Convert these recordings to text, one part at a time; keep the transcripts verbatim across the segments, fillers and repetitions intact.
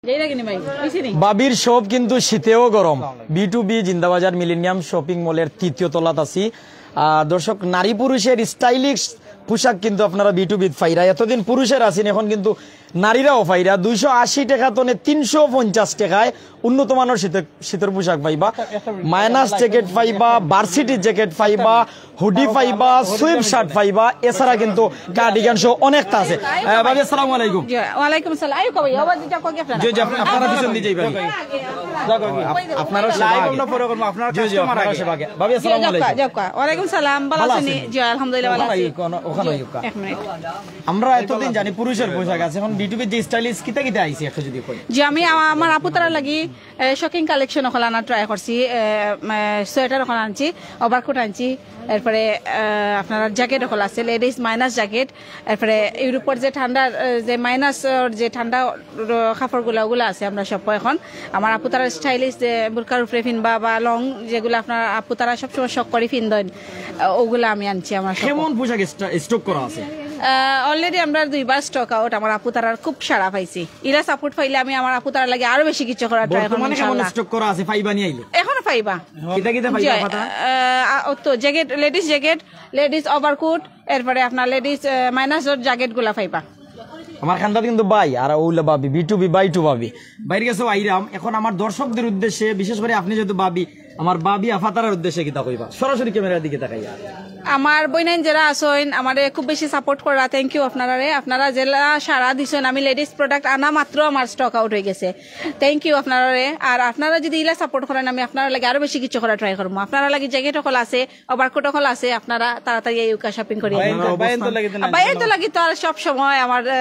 যাই লাগেনি ভাই, অইছে নি? বাবির শপ কিন্তু শীতেও গরম। B two B Zindabazar millennium shopping মলের তৃতীয় তলাত আছি। আহ, দর্শক, নারী পুরুষের স্টাইলিশ পোশাক কিন্তু আপনারা বি টু বিত পাইরা। এতদিন পুরুষের আছেন, এখন কিন্তু নারীরাও পাইরা। দুইশো আশি টাকা তনে তিনশো পঞ্চাশ টাকায় উন্নত মানের শীতের, শীতের পোশাক পাইবা। মাইনাস জ্যাকেট পাইবা, ভার্সিটি জ্যাকেট পাইবা, হুডি পাইবা, সুইপ শার্ট পাইবা, এছাড়া কিন্তু কার্ডিগান সহ অনেকটা আছে। আহ, ভাবি, আসসালামু আলাইকুম। জি, ওয়ালাইকুম আসসালাম। আইও কই, আবার দিটা কই আপনারা? জি, জি, আপ-, আপনারা পিছন দিয়ে যাইবেন। আপ-, আপনারা সেবা আগে। আমরা পরে করবো, আপনারা জি, জি, কাস্টমার আপনারা আগে। সেবা আগে। ভাবি, আসসালামু আলাইকুম। যাক, ওয়ালাইকুম সালাম, ভালো ভালো আছেন নি? আছেন? জি, আলহামদুলিল্লাহ, ভালো ওখানে আছি। আইও, ওখানে, ওখানে জি, আইও। এক মিনিট। আমরা এতদিন জানি পুরুষের পোশাক আছে, এখন বি টু বির যে স্টাইলিশ কিতা কিতা আইছে একটু যদি কই। জি, আমি আমা-, আমার আপু তারার লাগি, এ, শৌখিন কালেকশন অকল আনার ট্রাই করছি। এ, এ, সোয়েটার অকল আনছি, ওভারকোট আনছি, এরপরে, এ, আপনার জ্যাকেট অকল আছে, লেডিস মাইনাস জ্যাকেট, এরপরে ইউরোপর যে ঠান্ডা, এ, যে মাইনাসর যে ঠান্ডা র-, কাপড়গুলা, ওগুলা আছে আমরা সব এখন। আমার আপু তারা স্টাইলিশ যে বুরকার উপরে ফিনবা বা লং যেগুলা আপনার আপু তারা সবসময় শখ করি ফিন্দইন, এ, ওগুলা আমি আনছি আমার সব। কেমন পোশাক স্টা-, স্টক করা আছে? আহ, already আমরা দুইবার স্টক আউট, আমার আপু তারার খুব সাড়া পাইছি। ইলা সাপোর্ট পাইলে আমি আমার আপু তারার লাগি আরো বেশি কিছু করার ট্রাই করব বর্তমানে কেমন ইনশাআল্লাহ। স্টক করা আছে? পাইবা নি আইলে? এখনো পাইবা। কিতা কিতা পাইবা জি, পাতা? আহ, আ, ও তো jacket, ladies jacket, ladies overcoat, এরপরে আপনার লেডিস, আহ, মাইনাস জ্যাকেট গুলা পাইবা। আমার খান্দাত কিন্তু ভাই আর ওগুলা ভাবি, B two B, bye to ভাবি। বাইরে গেছে আইরাম, এখন আমার দর্শকদের উদ্দেশ্যে, বিশেষ করে আপনি যেহেতু ভাবি, আমার ভাবি আফাতারার উদ্দেশ্যে কিতা কইবা? সরাসরি ক্যামেরার দিকে তাকাইয়া। আমার বইনাইন যারা আছইন, আমারে খুব বেশি সাপোর্ট করা, থ্যাংক ইউ আপনারারে। আপনারা যেলা সাড়া দিছইন, আমি লেডিস প্রোডাক্ট আনা মাত্র আমার স্টক আউট হয়ে গেছে। থ্যাংক ইউ আপনারারে। আর আপনারা যদি ইলা সাপোর্ট করেন, আমি আপনারা লাগি আরো বেশি কিছু করার ট্রাই করবো। আপনারা লাগি জ্যাকেট অকল আছে, ওভারকোট অকল আছে, আপনারা তাড়াতাড়ি এই উকা শপিং করি। বাইন তো, বাইন তো লাগি তো আর সব সময় আমার, আহ,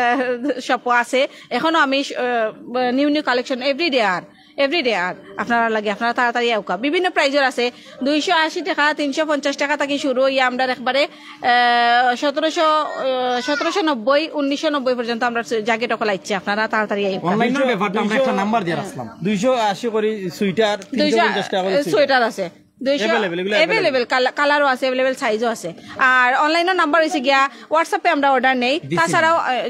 শপও আছে। এখনো আমি, আহ, নিউ নিউ কালেকশন এভরিডে আর, এভরিডে আর আপনারা লাগি, আপনারা তাড়াতাড়ি আউকা। বিভিন্ন প্রাইজর আছে, দুইশো আশি টাকা, তিনশো পঞ্চাশ টাকা থাকি শুরু হইয়া আমরা একবারে, আহ, সতেরোশো, আহ, সতেরোশো নব্বই, উনিশশো নব্বই পর্যন্ত আমরা জ্যাকেট অকল আইছে, আপনারা তাড়াতাড়ি আউকা। অনলাইনের ব্যাপারটা আমরা একটা নাম্বার দিয়ে রাখলাম। দুইশো আশি করি সুইটার, দুইশো তিনশো পঞ্চাশ টাকা করি সুইটার। সোয়েটার আছে। দুইশো available, এগুলো available। Available, কালা-, কালারও আছে, available সাইজও আছে। আর অনলাইনের নাম্বার হইছে গিয়া, WhatsApp-এ আমরা অর্ডার নেই, দিছি। তাছাড়াও, আহ,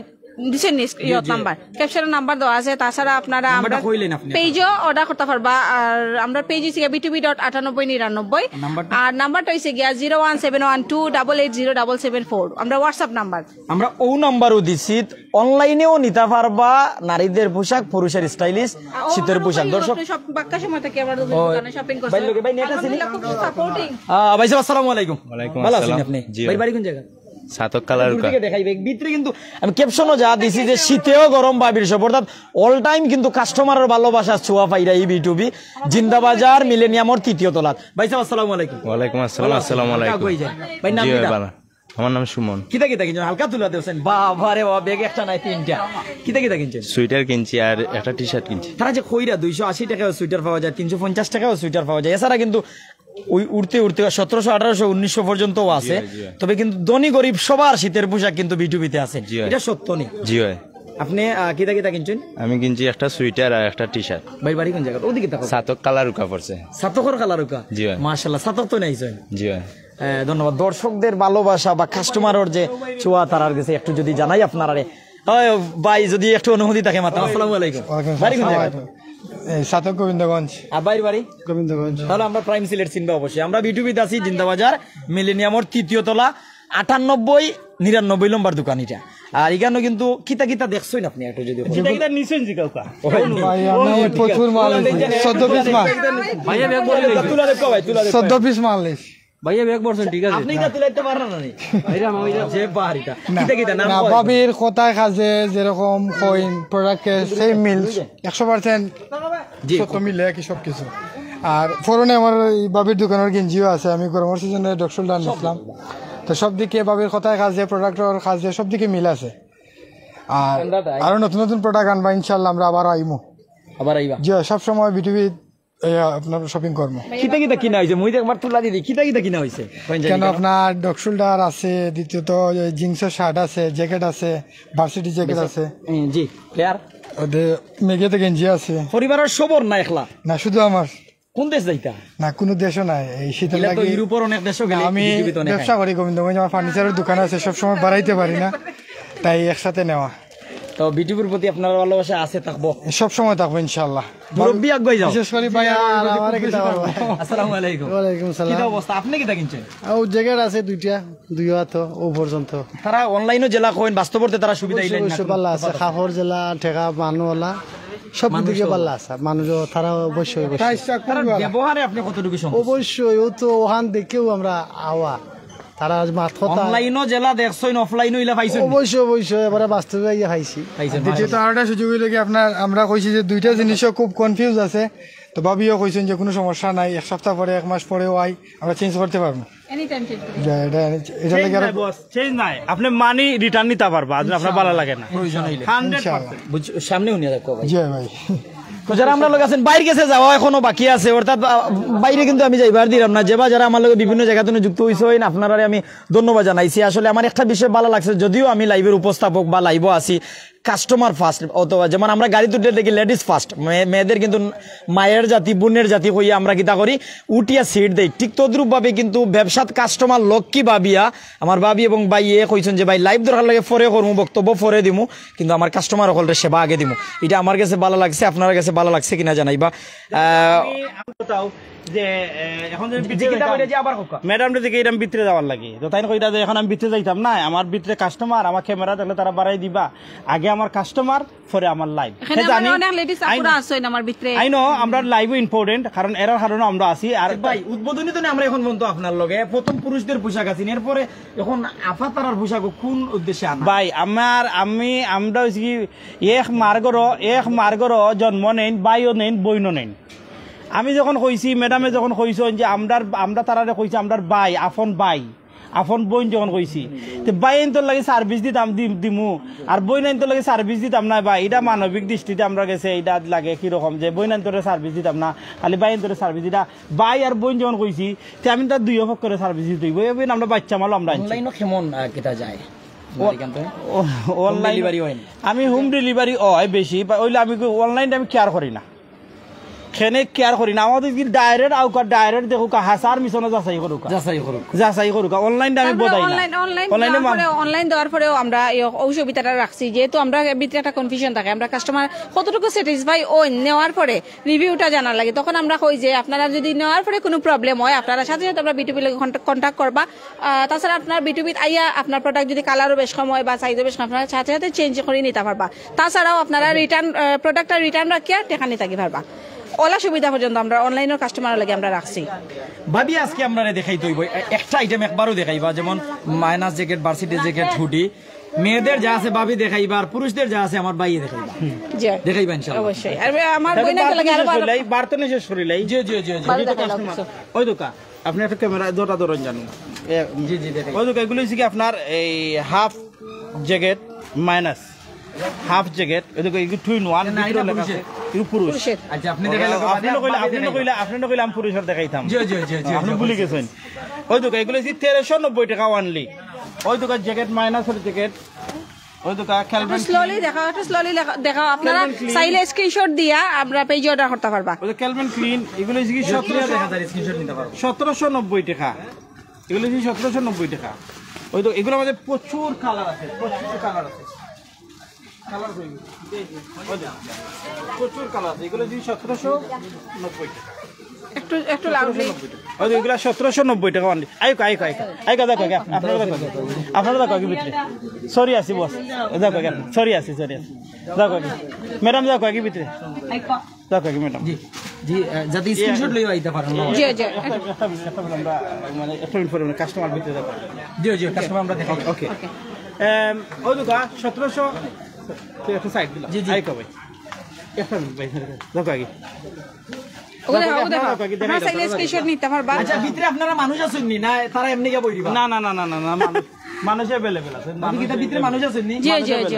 দিছেন নি? জি, ইয়ত জি। নাম্বার, ক্যাপশনের নাম্বার দেওয়া আছে। তাছাড়া আপনারা নাম্বারটা আমরা কইলেন আপনি। পেজও অর্ডার করতে পারবা। আর আমরা পেজ হইছে গিয়া বি টু বি ডট আটানব্বই নিরানব্বই। নাম্বারটা? আর নাম্বারটা হইছে গিয়া zero one seven one two double eight zero double seven four. আমরা WhatsApp নাম্বার। আমরা ও নাম্বারও দিছি, অনলাইনেও নিতে পারবা নারীদের পোশাক, পুরুষের স্টাইলিশ, শীতের পোশাক। দর্শক, সব বাক্কা সময় থেকে আমার দোকানে শপিং করছে। ভাই, লোকে ভাই, নেট আছে নি? আলহামদুলিল্লাহ, খুব সাপোর্টিং। আহ, ভাই সাহেব, আসসালামু আলাইকুম। ওয়ালাইকুম ভালো আছেন আসসালাম। আপনি? জি। ভাই, বাড়ি কোন জায়গা? সাতক কালার দূর উকা। থেকে দেখাই, ভাই, ভিতরে কিন্তু আমি ক্যাপশনও যা দিছি যে শীতেও গরম ভাবির শপ, অর্থাৎ অল টাইম কিন্তু কাস্টমারের ভালোবাসা ছোঁয়া পাইরা এই বি টু বি, জিন্দাবাজার মিলেনিয়ামর তৃতীয় তলাত। ভাই সাহেব, আসসালামু আলাইকুম। ওয়ালাইকুম আসসালাম, ভালো আছেন? আসসালামু হালকা আলাইকুম। কই যায়? ভাই, নাম জি, কি ভাই, না? ভালো। আমার নাম সুমন। কিতা কিতা কিনছেন? হালকা তুলা দেওছেন। বাবা রে বাবা, ব্যাগ একটা নাই, তিনটা। কিতা কিতা কিনছেন? সোয়েটার কিনছি আর একটা টি শার্ট কিনছি। তারা যে কইরা দুইশো আশি টাকায় সোয়েটার পাওয়া যায়, তিনশো পঞ্চাশ টাকায় সোয়েটার পাওয়া যায়, এছাড়া কিন্তু ওই উঠতে উঠতে সতেরোশো, আঠারোশো, উনিশশো পর্যন্তও আছে। জি, জি। তবে কিন্তু ধনী গরিব সবার শীতের পোশাক কিন্তু বি টু বিতে আছে। জি, হয়। এটা সত্য নি? জি, হয়। আপনি, আহ, কিতা কিতা কিনছেন? আমি কিনছি একটা সোয়েটার আর একটা টি শার্ট। ভাই, বাড়ি কোন জায়গা? ওদিকে তাকাও। সাতক কালার উকা পড়ছে। সাতকর কালার উকা? জি, হয়। মাশাআল্লাহ, সাতক তো নাই, জি, হয়। এ, ধন্যবাদ। দর্শকদের ভালোবাসা বা কাস্টমারের যে ছোঁয়া তারার গেছে একটু যদি জানাই আপনারারে। ওই ভাই, যদি একটু অনুমতি থাকে মাত্র। আসসালামু আলাইকুম। ওয়ালাইকুম আসসালাম। বাড়ি কোন জায়গায়? এই সাতক গোবিন্দগঞ্জ। আর ভাইর বাড়ি? গোবিন্দগঞ্জ। তাহলে আমরা প্রাইম সিলেট চিনবা অবশ্যই। আমরা বি টু বিতে আছি, জিন্দাবাজার, মিলেনিয়ামর তৃতীয় তলা, আটানব্বই নিরানব্বই নম্বর দোকান এটা। আর এখানে কিন্তু কিতা কিতা দেখছইন আপনি একটু যদি বলেন। কিতা কিতা নিছেন জি কাউকা? ওই, ভাই, আমি প্রচুর মাল নিছি। চোদ্দ পিস মাল। ভাইয়া ব্যাগ ভরে নিছে। তুলা দেখো ভাই, তুলা দেখো। চোদ্দ পিস মাল নিছি। ভাইয়া ব্যাগ ভরছেন, ঠিক আছে। আপনি এটা তুলাইতে পারেন না নি? ভাইরা, ভাইরা। যে বাড়িটা। না। কিতা কিতা নাম না, কয়? ভাবির কথায় কাজে যেরকম কইন, প্রোডাক্টে সেম মিল, একশো পার্সেন্ট জি। সত্য মিলে একই সব কিছু। আর ফরনে আমার এই ভাবির দোকানের গেঞ্জিও আছে, আমি গরমের সিজনে ডক্টর ডান নিছিলাম। তো সব দিকে ভাবির কথায় কাজে, প্রোডাক্টর কাজে সব দিকে মিল আছে। আর আরো নতুন নতুন প্রোডাক্ট আনবা ইনশাআল্লাহ, আমরা আবার আইমু। আবার আইবা? জি, সব সময় বি টু বি এই, আপনার শপিং কর্ম। কিতা কিতা কিনা হইছে? মুই তো একবার তুলা দিদি, কিতা কিতা কিনা হইছে? কোন জায়গা কেন কিনা? আপনার ডগ শোল্ডার আছে, দ্বিতীয়ত ওই জিন্সের শার্ট আছে, জ্যাকেট আছে, ভার্সিটি জ্যাকেট আছে। হুম, জি, ক্লিয়ার। ওদের মেঘেতে গেঞ্জি আছে। পরিবারের সবর না একলা? না, শুধু আমার। কোন দেশ যাইতা? না, কোনো দেশও নাই। এই শীতের এগুলা তো লাগি ইউরোপের অনেক দেশও না, গেলে আমি পৃথিবীতে অনেক ব্যবসা নাই। করি গোবিন্দগঞ্জ, আমার ফার্নিচারের দোকান আছে, সবসময় বাড়াইতে পারি না, তাই একসাথে নেওয়া। তো বিটিভির প্রতি আপনার ভালোবাসা আছে, থাকবো। সব সময় থাকবো ইনশাআল্লাহ। মুরব্বী আগুয়াই যাও। বিশেষ করে ভাই আর আমার কিতা বলবো? আসসালামু আলাইকুম। ওয়ালাইকুম সালাম। কিতা অবস্থা? আপনি কিতা কিনছেন? ও জ্যাকেট আছে দুইটা, দুই হাত ও পর্যন্ত। তারা অনলাইনও যেলা কইন, বাস্তবতে তারা সুবিধা অবশ্যই, ইলেন না অবশ্যই কোনো? ভালো আছে, কাপড় যেলা, ঠেকা, মানু ওলা, সব দিক মানুষ থেকে তো ভালো আছে। মানুষ তারা অবশ্যই অবশ্যই। তারা ব্যবহারে আপনি কতটুকু সন্তুষ্ট? অবশ্যই, ও তো ওখান দেখেও আমরা আওয়া, তারা আজ মাত কথা। অনলাইনও যেলা দেখছইন, অফলাইনও ইলা পাইছইন? অবশ্যই, অবশ্যই, এবারে বাস্তবে আইয়া পাইছি। পাইছেন, দ্বিতীয়ত আরেকটা সুযোগ হইল কি, আপনার, আমরা কইছি যে দুইটা জিনিসও খুব কনফিউজ আছে, তো ভাবিও কইছেন যে কোনো সমস্যা নাই, এক সপ্তাহ পরে, এক মাস পরেও আই, আমরা চেঞ্জ করতে পারবো। Anytime change করি। যা, এটা, এটা চেঞ্জ লাগে নাই আরো বস, চেঞ্জ নাই। আপনি মানি রিটার্ন নিতা পারবা, যদি আপনার ভালা লাগে না। প্রয়োজন হইলে। হান্ড্রেড ইনশাআল্লাহ। বুঝ-, সামনে উনি রাখো ভাই। জি ভাই। তো যারা আমরার লগে আছেন, বাইর গেছে যাওয়া এখনো বাকি আছে, অর্থাৎ আহ, বাইরে কিন্তু আমি যাইবার দিলাম না। যেবা যারা আমার লগে বিভিন্ন জায়গা থেকে যুক্ত হইছইন, আপনারারে আমি ধন্যবাদ জানাইছি। আসলে আমার একটা বিষয় ভালা লাগছে, যদিও আমি লাইভের উপস্থাপক বা লাইভও আছি, কাস্টমার ফার্স্ট, অথবা যেমন আমরা গাড়িত উঠলে দেখি লেডিজ ফার্স্ট, মেয়েদের কিন্তু মায়ের জাতি, বোনের জাতি কইয়া আমরা কিতা করি, উঠিয়া সিট দেই। ঠিক তদ্রূপ ভাবে কিন্তু ব্যবসাত কাস্টমার লক্ষ্মী ভাবিয়া আমার ভাবি এবং ভাইয়ে কইছেন যে, "ভাই, লাইভ দরকার লাগে পরে করমু, বক্তব্য পরে দিমু, কিন্তু আমার কাস্টমার অকলরে সেবা আগে দিমু।" এটা আমার গেছে ভালা লাগছে, আপনারার গেছে ভালা লাগছে কিনা জানাইবা। আহ, আমি, আমি কোথাও যে, এ, এখন যদি ভিতরে জিজ্ঞাসা যাইতাম, করে যে আবার হোক। ম্যাডাম যদি এরাম ভিতরে যাওয়ার লাগে, তো তাই কইরা যে এখন আমি ভিতরে যাইতাম না, আমার ভিতরে কাস্টমার, আমার ক্যামেরা দেখলে তারা বাড়াই দিবা, আগে আমার কাস্টমার, পরে আমার লাইভ। এখানে আমার অনেক লেডিজ আপুরা আছেন আমার ভিতরে। আই নো, আমরা লাইভও ইম্পর্টেন্ট, কারণ এরার কারণে আমরা আছি। আর ভাই, উদ্বোধনী তো আমরা এখন পর্যন্ত আপনার লগে প্রথম পুরুষদের পোশাক আছে, এরপরে এখন আফা তারার পোশাক কোন উদ্দেশ্যে আনা? ভাই, আমার, আমি, আমরা হইছি কি, এক মার ঘরো, এক মার ঘরো জন্ম নেইন, ভাইও নেইন, বইনও নেইন। আমি যখন কইছি, ম্যাডামে যখন কইছইন যে আমরার, আমরা তারারে কইছি আমরার ভাই, আফন ভাই, আফন বইন যখন কইছি, তে ভাইয়াইন্তর লাগি সার্ভিস দিতাম, দি-, দিমু, আর বইনাইন্তর লাগি সার্ভিস দিতাম না ভাই। এটা মানবিক দৃষ্টিতে আমরা গেছে, এটা লাগে কিরকম যে বইনাইন্তরে সার্ভিস দিতাম না, খালি ভাইয়াইন্তরে সার্ভিস দিতা। ভাই আর বইন যখন কইছি, তে আমি তার দুইও পক্ষরে সার্ভিস দিতে হইব। এই বইন আমরা বাচ্চা মালো আমরা আনছি। অনলাইনও কেমন, আহ, কিতা যায়? ও-, ও-, অনলাইন ডেলিভারি হয় না? আমি হোম ডেলিভারি হয় বেশি, বা অইলে আমি অনলাইনটা আমি কেয়ার করি না। খেনে কেয়ার করি না, আমাদের কি ডাইরেক্ট আউকা, ডাইরেক্ট দেখুকা, হাসার মিশনে যাচাই করুকা। যাচাই করুক। যাচাই করুকা, অনলাইনটা আমি আমরা বোধাই না। অনলাইন, অনলাইন অনলাইনে দেওয়ার মাম- পরে, অনলাইন দেওয়ার পরেও আমরা এই অসুবিধাটা রাখছি, যেহেতু আমরা ভিতরে একটা কনফিউশন থাকে, আমরা কাস্টমার কতটুকু স্যাটিসফাই ওই নেওয়ার পরে রিভিউটা জানার লাগে, তখন আমরা কই যে আপনারা যদি নেওয়ার পরে কোনো প্রবলেম হয়, আপনারা সাথে সাথে আমরা বিটিভি লগে কন্ট্যাক্ট করবা। আহ, তাছাড়া আপনার বিটিভিত আইয়া আপনার প্রোডাক্ট যদি কালারও বেশ কম হয় বা সাইজও বেশ কম, আপনারা সাথে সাথে চেঞ্জ করে নিতে পারবা। তাছাড়াও আপনারা রিটার্ন, প্রোডাক্টটা রিটার্ন রাখিয়া টেকা নিতে পারবা। ওলা সুবিধা পর্যন্ত আমরা অনলাইনের কাস্টমার লাগে আমরা রাখছি। ভাবি, আজকে আমরা দেখাই তো হইব এ-, একটা আইটেম একবারও দেখাইবা, যেমন minus jacket, varsity jacket, hoodie. মেয়েদের যা আছে ভাবি দেখাইবা, আর পুরুষদের যা আছে আমার ভাইয়ে দেখাইবা। জি, দেখাইবা ইনশাআল্লাহ। অবশ্যই। আর আমার বইন আগে আরো বারো বার্তনে শেষ করিলাই। জি, জি, জি, জি। বারো দেখাইলাম। ওই দোকা, আপনি একটা ক্যামেরা দুটা ধরুন জানো। জি, জি, দেখাই। ওই দোকা, এগুলো হচ্ছে কি আপনার এই half jacket minus half jacket, ওই দোকা, এগুলো টু ইন ওয়ান, না, এটা লেখা আছে। পুরুষের। এগুলো পুরুষ। পুরুষের। আচ্ছা, আপনি ওকে, দেখাইলে তো আপনি বাদে নকইলে, বাদে আপনি দেখাইলে। নকইলে, আপনি নকইলে আমি পুরুষের দেখাইতাম। জি, জি, জি, জি, আপনি জি, ভুলে জি। গেছেন। ওই দোকা, এগুলো হচ্ছে তেরোশো নব্বই টাকা অনলি। ওই দোকা জ্যাকেট মাইনাসের জ্যাকেট, ওই দোকা একটু খেলবেন। স্লোলি দেখাও, একটু স্লোলি দেখাও। আপনারা Calvin Klein। চাইলে স্ক্রিনশট দিয়া আমরা পেজে অর্ডার করতে পারবা। ওই যে ক্যালভিন ক্লিন, এগুলো হচ্ছে কি সতেরোশো, দেখাই তার স্ক্রিনশট নিতে পারবো। সতেরোশো নব্বই টাকা। এগুলো হচ্ছে সতেরোশো নব্বই টাকা। ওই তো এগুলোর মধ্যে প্রচুর কালার আছে, প্রচুর কালার আছে। কালার কই? ওই যে, প্রচুর কালার আছে। এগুলো হচ্ছে সতেরোশো নব্বই টাকা। একটু, একটু লাউডলি। ওই তো এগুলো সতেরোশো নব্বই টাকা অনলি। আইক, আইক, আইক। আইক, দেখো, আইক। আপনারা দেখো, আইক। আপনারা দেখো, আইক ভিতরে। সরি আছি বস। দেখো, আইক। সরি আছি, সরি আছি। দেখো, আইক। ম্যাডাম, দেখো, আইক ভিতরে। দেখো, আইক ম্যাডাম। জি, জি, আহ, যাতে স্ক্রিনশট লইয়া আইতে পারেন। জি, জি। একটা, একটা, একটা, আমরা, মানে, একটা মিনিট পরে, মানে, কাস্টমার ভিতরে দেখো। জি, জি, কাস্টমার আমরা দেখাই। ওকে। এম, ওই দোকা, সতেরোশো, তুই একটু সাইড দিলাম। জি, জি। আইক ভাই। একটা মিনিট ভাই, দেখো আগে। ওগুলো দেখো, ওগুলো দেখো। দেখো, দেখো, আপনারা চাইলে দেখো। স্ক্রিনশট নিতে পারবা। আচ্ছা, ভিতরে আপনারা মানুষ আছেন নি? না, তারা এমনি গিয়া বই দিবা? না, না, না, না, না, না, মানুষ, মানুষ অ্যাভেলেবল আছে। আপনি কি তার ভিতরে মানুষ আছেন নি? জি, জি, জি।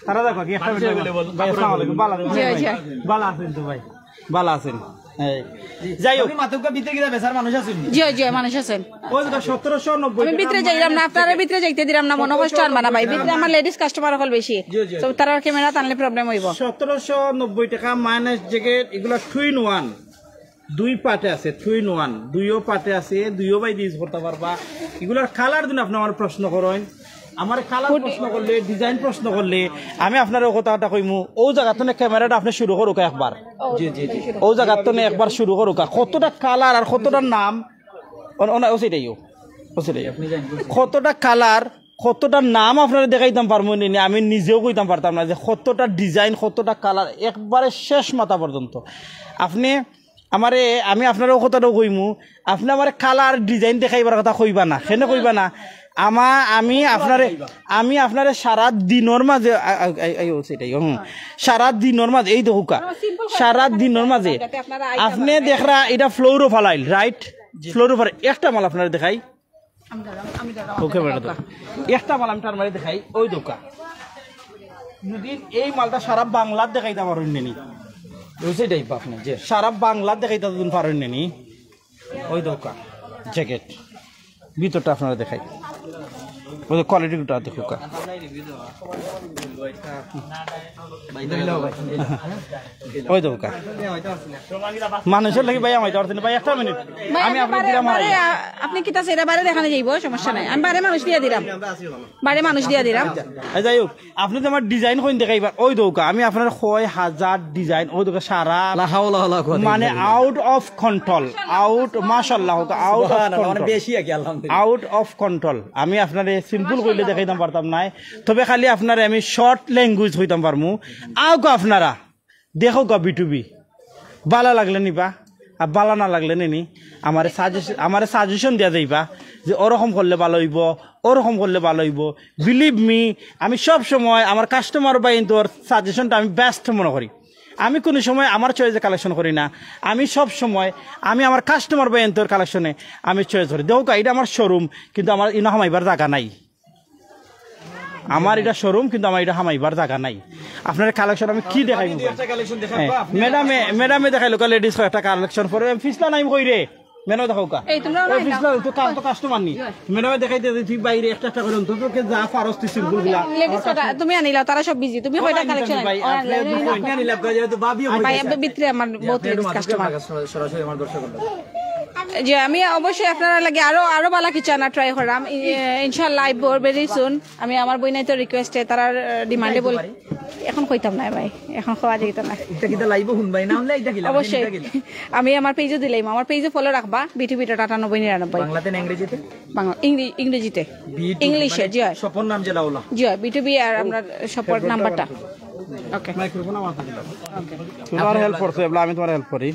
তারা দেখো কি, একটা মিনিট ভাই। ভাই, আসসালামু আলাইকুম। ভালো আছেন? জি, জি। ভালো আছেন তো ভাই? ভালো আছেন? এই, যাই হোক। আপনি মাতুক্কা ভিতরে কি বেচার মানুষ আছেন নি? জি, জি, মানুষ আছেন। ওই দোকা সতেরোশো নব্বই আমি ভিতরে যাইলাম না, আপনারা ভিতরে যাইতে দিলাম না, মনে কষ্ট আনবা না ভাই। ভিতরে আমার লেডিজ কাস্টমার অকল বেশি। জি, জি। তো তারা ক্যামেরা টানলে প্রবলেম হইব। সতেরোশো নব্বই টাকা মাইনাস জ্যাকেট, এগুলো টু ইন ওয়ান, দুই পার্টে আছে, টু ইন ওয়ান, দুইও পার্টে আছে, দুইও বাই ইউজ করতে পারবা। এগুলার কালার দিন আপনি আমার প্রশ্ন করেন, আমার কালার প্রশ্ন করলে, ডিজাইন প্রশ্ন করলে, আমি আপনারে অউ কথা কইমু, অউ জাগাত থনে ক্যামেরাটা আপনে শুরু করউক্কা একবার। জি, জি, জি। অউ জাগাত থনে একবার শুরু করউক্কা। কতটা কালার আর কতটা নাম, অন-, অন-, অউ সেটাইও, অউ সেটাইও। কতটা কালার, কতটা নাম আপনারে দেখাইতাম পারমু নি, নি, আমি নিজেও কইতাম পারতাম না যে কতটা ডিজাইন, কতটা কালার, একবারে শেষ মাথা পর্যন্ত। আপনে আমারে, আমি আপনারে অউ কথাটাও কইমু, আপনে আমারে কালার ডিজাইন দেখাইবার কথা কইবা না, কেনে কইবা না? আমা-, আমি আপনারে, আমি আপনারে সারা দিনর মাঝে, আ, আ, আ, আ, ও, সেটাই, হুম। সারা দিনর মাঝে, এই দেখউক্কা, সারা দিনর মাঝে আপনে দেখরা ইটা ফ্লোরো ফালাইল, রাইট? ফ্লোরো ফালাইল, একটা মাল আপনারে দেখাই। ওকে, বেটা, তো একটা মাল আমি তার মাঝে দেখাই, অউ দেখউক্কা। যদি এই মালটা সারা বাংলাত দেখাইতা পারইন নি, অউ সেটাই আপনে যে সারা বাংলাত দেখাইতা যদি পারইন নি, অউ দেখউক্কা, জ্যাকেট। ভিতরটা আপনারে দেখাই। অউ যে কোয়ালিটিটা দেখউক্কা। অউ দেখউক্কা। মানুষর লাগি ভাই আমাইতে পারছেন ভাই, একটা মিনিট। ভাই, আমি আপনি আপনারে দিলাম বারে, আ-, আপনি কিতা চাইরা বারে দেখানি যাইবো, সমস্যা নাই। আমি বারে মানুষ দিয়া দিলাম। বারে মানুষ দিয়া দিলাম। এই যাই হোক, আপনে তো আমার ডিজাইন কইন দেখাইবা, অউ দেখউক্কা, আমি আপনারে কয় হাজার ডিজাইন, অউ দেখউক্কা সারা, লা হাওলা ওয়ালা কুওয়াতা মানে ইল্লা বিল্লাহ। Out of control, out, মাশাআল্লাহ, out of সুবহানাল্লাহ, মানে control। বেশি আর কি, আলহামদুলিল্লাহ। Out of control। আমি আপনারে সিম্পল কইলে দেখাইতাম পারতাম নায়, তবে খালি আপনারে আমি শর্ট ল্যাঙ্গুয়েজ কইতাম পারমু। আউক্কা আপনারা দেখউক্কা B two B, বালা লাগলে নিবা, আর বালা না লাগলে নেনি। আমারে সাজেশন, আমারে সাজেশন দিয়া যাইবা যে ওরকম করলে বালা অইবো, ওরকম করলে বালা অইবো। Believe me, আমি সব সময় আমার কাস্টমার ভাইন্তর সাজেশনটা আমি বেস্ট মনে করি। আমি কুনু সময় আমার চয়েসে কালেকশন করি না, আমি সব সময় আমি আমার কাস্টমার ভাইন্তর কালেকশনে আমি চয়েস করি। দেখউক্কা, ইটা আমার শোরুম, কিন্তু আমার ইনো হামাইবার জাগা নাই। আমার ইটা শোরুম, কিন্তু আমার ইটা হামাইবার জাগা নাই। আপনারে কালেকশন আমি কি দেখাইমু? ম্যাডামে, ম্যাডামে দেখাইলো লেডিস কয়েকটা কালেকশন, পরে আমি পিছলা নাইম কই রে? ম্যাডামে দেখউক্কা। এই, তোমরা অউ পিছলা তো কা-, তো কাস্টমার নি। ম্যাডামে দেখাইতে দে, তুই বাইরে একটা একটা করে অন্তত কে যা পারস তুই সিম্পল গুলা। লেডিস কটা তুমি আনিলাও, তারা সব বিজি। তুমি কয়টা কালেকশন ভাই, আনছো? আপনি দুই পয়েন্ট নিয়ে নিলাম, কাজে তো ভাবিও আর ভাই, হয়ে গেছে। আপনি ভিতরে আমার বহুত লেডিস কাস্টমার। সরাসরি আমার দর্শক বন্ধু। জি, আমি অবশ্যই আপনারা লাগি আরো, আরো বালা কিছু আনার ট্রাই করলাম। ই-, ইনশাআল্লাহ, I bore very soon। আমি আমার বইনাইন্তর রিকোয়েস্টে, তারার, আহ, ডিমান্ডে বল-, এখন কইতাম না ভাই, এখন কওয়া যাইতো না। ইটা কিতা লাইভও হুনবায় না, হুনলে ইটা কিলা? অবশ্যই। ইটা কিলা? আমি আমার পেজও দিলাম, আমার পেজে ফলো রাখবা, B two B dot আটানব্বই নিরানব্বই। বাংলাতে না ইংরেজিতে? বাংলা, ইংরে-, ইংরেজিতে। B two B ইংলিশে, মানে জি হয়। শপর নাম যেটা ওলা? জি হয়, B two B আর আমরা শপর নাম্বারটা। ওকে। মাইক্রোফোন আমার হাতে দিলাম। ওকে। তুমি আমার হেল্প করছো, এবলা আমি তোমার হেল্প করি।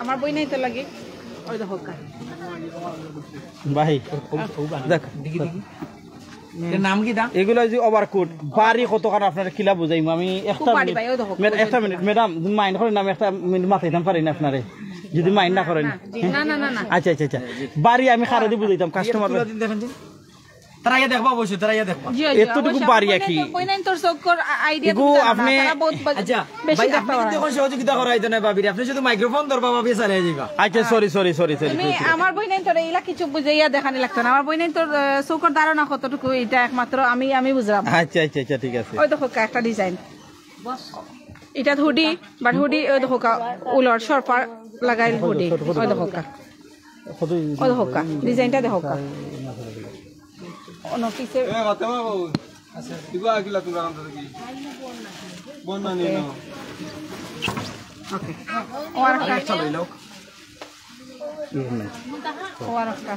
আমার বইনাইন্তর লাগি। ওই দেখো কা। ভাই, দেখ। দেখি, দেখি। এর নাম কিতা? এগুলা যে ওভারকোট, ভারি কতখান আপনারে কিলা বুঝাইমু আমি। একটা খুব ভারি মিনিট, ভাই, ওই দেখো, ম্যাড-, ওই একটা দেখো। মিনিট, ম্যাডাম, যদি মাইন্ড করেন না, আমি একটা মিনিট মাতাইতাম পারি না আপনারে, যদি মাইন্ড না করেন। না, জি, না, না, না, না। আচ্ছা, আচ্ছা, আচ্ছা। ভারি আমি কারে দি বুঝাইতাম, কাস্টমার। তুলা দিন দেখেন যে। তারা ইয়া দেখবা অবশ্যই, তারা ইয়া দেখবা। জি, জি, এতটুকু অবশ্যই। বাড়ি আমার আঁকি। বইনাইন্তর চোখর আ-, আইডিয়া এগু তুমি জানো না। আপনি তারা বহুত বা-, আচ্ছা, বেশি ভাই, দেখতে আপনি পারে। কিন্তু এখন সহযোগিতা করা হইতো না ভাবিরে। আপনি শুধু মাইক্রোফোন ধরবা, ভাবি চালিয়ে যাইবা। আচ্ছা, সরি, সরি, সরি, সরি, তুমি সরি, সরি। আমার বইনাইন্তরে ইলা কিছু বুঝাইয়া দেখানি লাগতো না। আমার বইনাইন্তর, আহ, চোখর ধারণা কতটুকু, এটা একমাত্র আমি, আমি বুঝলাম। আচ্ছা, আচ্ছা, আচ্ছা, ঠিক আছে। ওই দেখো একটা ডিজাইন। এটা হুডি, but হুডি, ওই দেখো কা-, উলর সরপার লাগাইল হুডি। ওই দেখো কা। ওই দেখো কা। ডিজাইনটা দেখো কা। অন্য পিছে এ, মাতে মা বাবু। আচ্ছা, ইগু আকিলা তুলা আনতে কি? বন্না নিয়ে নাও। ওকে। ও আর একটা। আরেকটা লইলাও। ও আর একটা।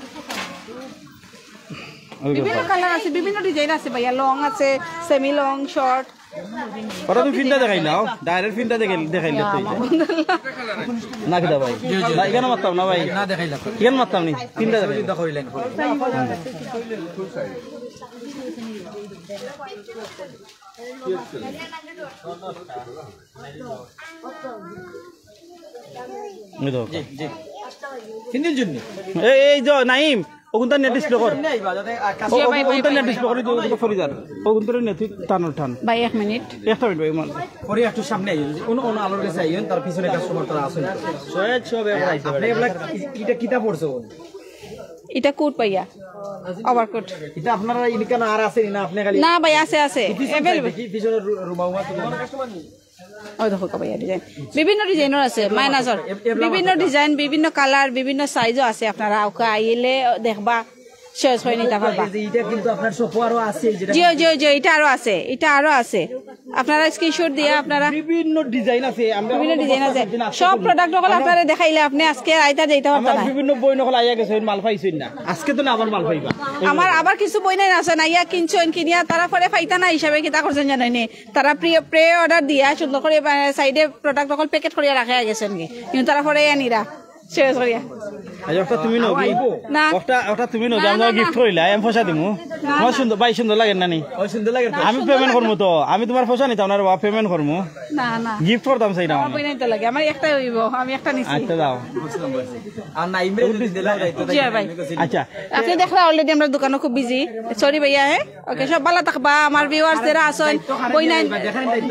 বিভিন্ন কালার আছে, বিভিন্ন ডিজাইন আছে ভাইয়া, লং আছে, সেমি লং, শর্ট। ওটা তুমি ফিনটা দেখাইলাও, ডাইরেক্ট ফিনটা দেখাইল-, দেখাইলে তো এই যে। না কিতা ভাই? না, এখানে মারতাম না ভাই। না দেখাইলাম। এখানে মারতাম নি, ফিনটা দেখাইল। এই দেখো। জি, জি। হিন্দির জন্য। এই, এই যে নাইম, ওগুনটা নিয়ে ডিসপ্লে কর। সামনে আইবা, যাতে, আহ, কাছে ও-, ও-, ওগুনটা নিয়ে ডিসপ্লে কর, ওগুনটা পড়ে যান। ওগুনটা নিয়ে তুই টানো, টান। ভাই, এক মিনিট। একটা মিনিট ভাই, আমার। পরে একটু সামনে আইন, অন্য, অন্য আলোর কাছে আইন, তার পিছনে কাস্টমার তারা আছেন। সৈয়দ সব এবার আইছে। আপনি এগুলা কি-, এটা কিতা পড়ছে ও? এটা কোট ভাইয়া, ওভারকোট। এটা আপনারা ইনকান আর আছে না? আপনি খালি না ভাই, আছে, আছে, available। কি পিছনে রু-, রুমা উমা তো ওই দেখো ভাইয়া ডিজাইন, বিভিন্ন ডিজাইনর আছে, মাইনাসর। এ-, এ-, বিভিন্ন ডিজাইন, বিভিন্ন কালার, বিভিন্ন সাইজও আছে। আপনারা ওকে আইলে দেখবা, চয়েস করে নিতা পারবা। এই যে এটা কিন্তু আপনার শপও আরো আছে, যেটা জি জি জি, এটা আরো আছে, এটা আরো আছে। আপনারা স্ক্রিনশট দিয়া আপনারা বিভিন্ন ডিজাইন আছে। আমরা বিভিন্ন ডিজাইন আছে। সব প্রোডাক্ট অকল আপনারা দেখাইলে আপনি আজকে রাইতা যাইতে পারতেন আমার না। বিভিন্ন বইন অকল আইয়া গেছে, মাল পাইছইন না। আজকে তো না, আবার মাল পাইবা। আমার আবার কিছু বইনাইন আছে না, ইয়া কিনছইন, কিনিয়া তারা পরে পাইতা না হিসাবে কিতা করছইন জানইন নি? তারা প্রি প্রি অর্ডার দিয়া সুন্দর করি সাইডে প্রোডাক্ট অকল প্যাকেট করিয়া রাখিয়া গেছইন গি, কিন্তু তারা পরে আনিরা শেষ করিয়া। আচ্ছা, ওটা তুমি নাও কি? না। ওটা ওটা তুমি নাও, না, আমরা না, না। গিফট করিলা, এম পয়সা দিমু। তোমার সুন্দর, ভাই সুন্দর লাগে না নি? ওই সুন্দর লাগে তো। আমি পেমেন্ট করমু তো, আমি তোমার পয়সা নিতাম না রে বাবা, পেমেন্ট করমু। না না, গিফট করতাম চাই না আমার আমি। বইনাইন তো লাগে, আমার একটাই হইব, আমি একটা নিছি। আচ্ছা দাও। আর নাইমরে যদি দিলাম যাইতো। জি ভাই। আচ্ছা। আপনি দেখরা অলরেডি আমরা দোকানো খুব বিজি। সরি ভাইয়া, হ্যাঁ। ওকে, সব ভালা থাকবা। আমার ভিউয়ার্স যারা আছইন, বইনাইন,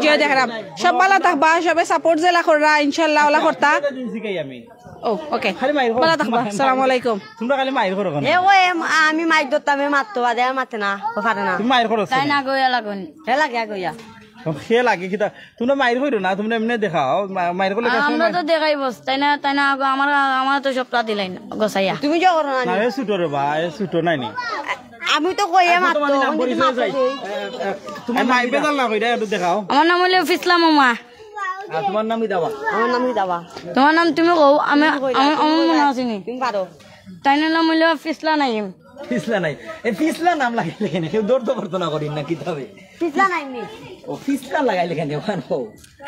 জি দেখরাম, সব ভালা থাকবা, সবে সাপোর্ট যেলা কররা ইনশাআল্লাহ ওলা করতা। শিখাই আমি। ও ওকে, খালি মাইর করো। ভালা থাকবা। আসসালামু আলাইকুম। তোমরা খালি মাইর করো কেন? এ ওই এম- আমি মাইর ধরতাম, এ মারতো বাদে আর মাতে না, ও পারে না। তুমি মাইর করো। তাই না গইয়া লাগুন। হে লাগে গইয়া। সে লাগে কিতা? তোমরা মাইর করো না, তোমরা এমনি দেখাও। মা- মাইর করলে আমরা তো দেখাই বস, তাই না? তাই না গো, আমার আমার তো সবটা দিলাই না গোসাইয়া। তুমি যে করো না না, নি। এ ছুটো রে বা, এ ছুটো নাই নি। আমি তো কইয়া মারতো, তোমার নাম আমি যদি পরিচয় মারতো চাই। দেই। এ, এ, তোমার নাম বেজাল না কইরা একটু দেখাও। আমার নাম হইলো ফিসলা মামা। আর তোমার নাম কি দাবা? আমার নাম কি দাবা? তোমার নাম তুমি কও, আমি আমার আমার মনে আছে নি। তুমি পারো। তাই না নাম হইলো ফিসলা নাইম। ফিসলা নাই। এই ফিসলা নাম লাগাইলে কেন? কেউ দৌড় তো পারতো না করিন না কিতাবে। ফিসলা নাইম নি। ও ফিসলা লাগাইলে কেন? ওখানে ও।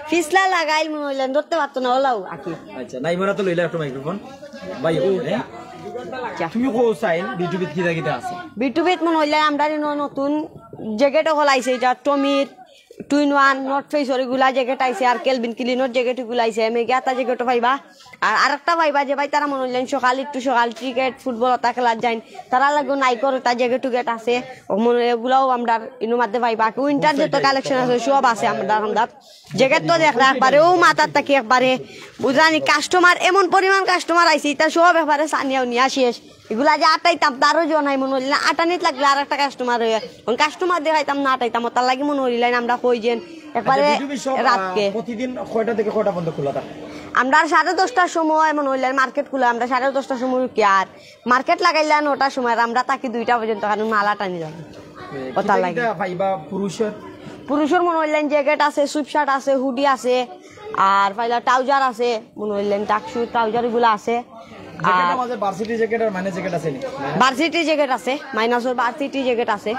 ফিসলা লাগাইল মনে হইলেন ধরতে পারতো না ওলাও আকি। আচ্ছা, নাই মরা তো লইলা একটু মাইক্রোফোন। ভাই, ও, হ্যাঁ? তুমি কো সাইন, বিটুবিত কিতা কিতা আছে? বিটুবিত মনে হইলে আমরা নি নতুন জ্যাকেট হল আইছে, এটা টমির, টুইন ওয়ান, নর্থ ফেসর এগুলা জ্যাকেট আইছে, আর কেলভিন ক্লিনর জ্যাকেট এগুলা আইছে, মেঘে আতা জ্যাকেটও পাইবা। আর আরেকটা পাইবা যে ভাই তারা মনে হইলেন সকাল একটু সকাল ক্রিকেট ফুটবল ওটা খেলার যাইন, তারা লাগবে নাইকর ওটা জ্যাকেট টুকেট আছে, ও মনে হয় এগুলাও আমরা ইনোর মধ্যে পাইবা। উইন্টার যত কালেকশন আছে সব আছে আমরা আমরা জ্যাকেট তো দেখরা একবারে ও মাথার থাকি একবারে বুঝলানি কাস্টমার এমন পরিমাণ কাস্টমার আইছে এটা সব একবারে সানিয়াও নিয়া শেষ। এগুলা যে আটাইতাম তারও জোর নাই মনে হইল না, আটানিত লাগলে আর একটা কাস্টমার হয়ে এখন কাস্টমার দেখাইতাম না আটাইতাম, তার লাগি মনে হইল না আমরা কই যেন একবারে আচ্ছা, বিটুবি সব, আহ, রাতকে। প্রতিদিন কয়টা থেকে কয়টা পর্যন্ত খোলা থাকে? আমরা সাড়ে দশটার সময় মনে হইল মার্কেট খুলে, আমরা সাড়ে দশটার সময় উঠি আর মার্কেট লাগাইলে নটার সময়, আর আমরা থাকি দুইটা পর্যন্ত, কারণ মাল আটানি যাবে। ওটার লাগি। কিতা পাইবা পুরুষের? পুরুষের মনে হইলেন জ্যাকেট আছে, সুইপ শার্ট আছে, হুডি আছে, আর পাইলা ট্রাউজার আছে, মনে হইলেন টাকসু ট্রাউজার এগুলো আছে। জ্যাকেটের আর মাঝে ভার্সিটি জ্যাকেট আর মাইনাস জ্যাকেট আছে নি? ভার্সিটি জ্যাকেট আছে, মাইনাসর ভার্সিটি জ্যাকেট আছে।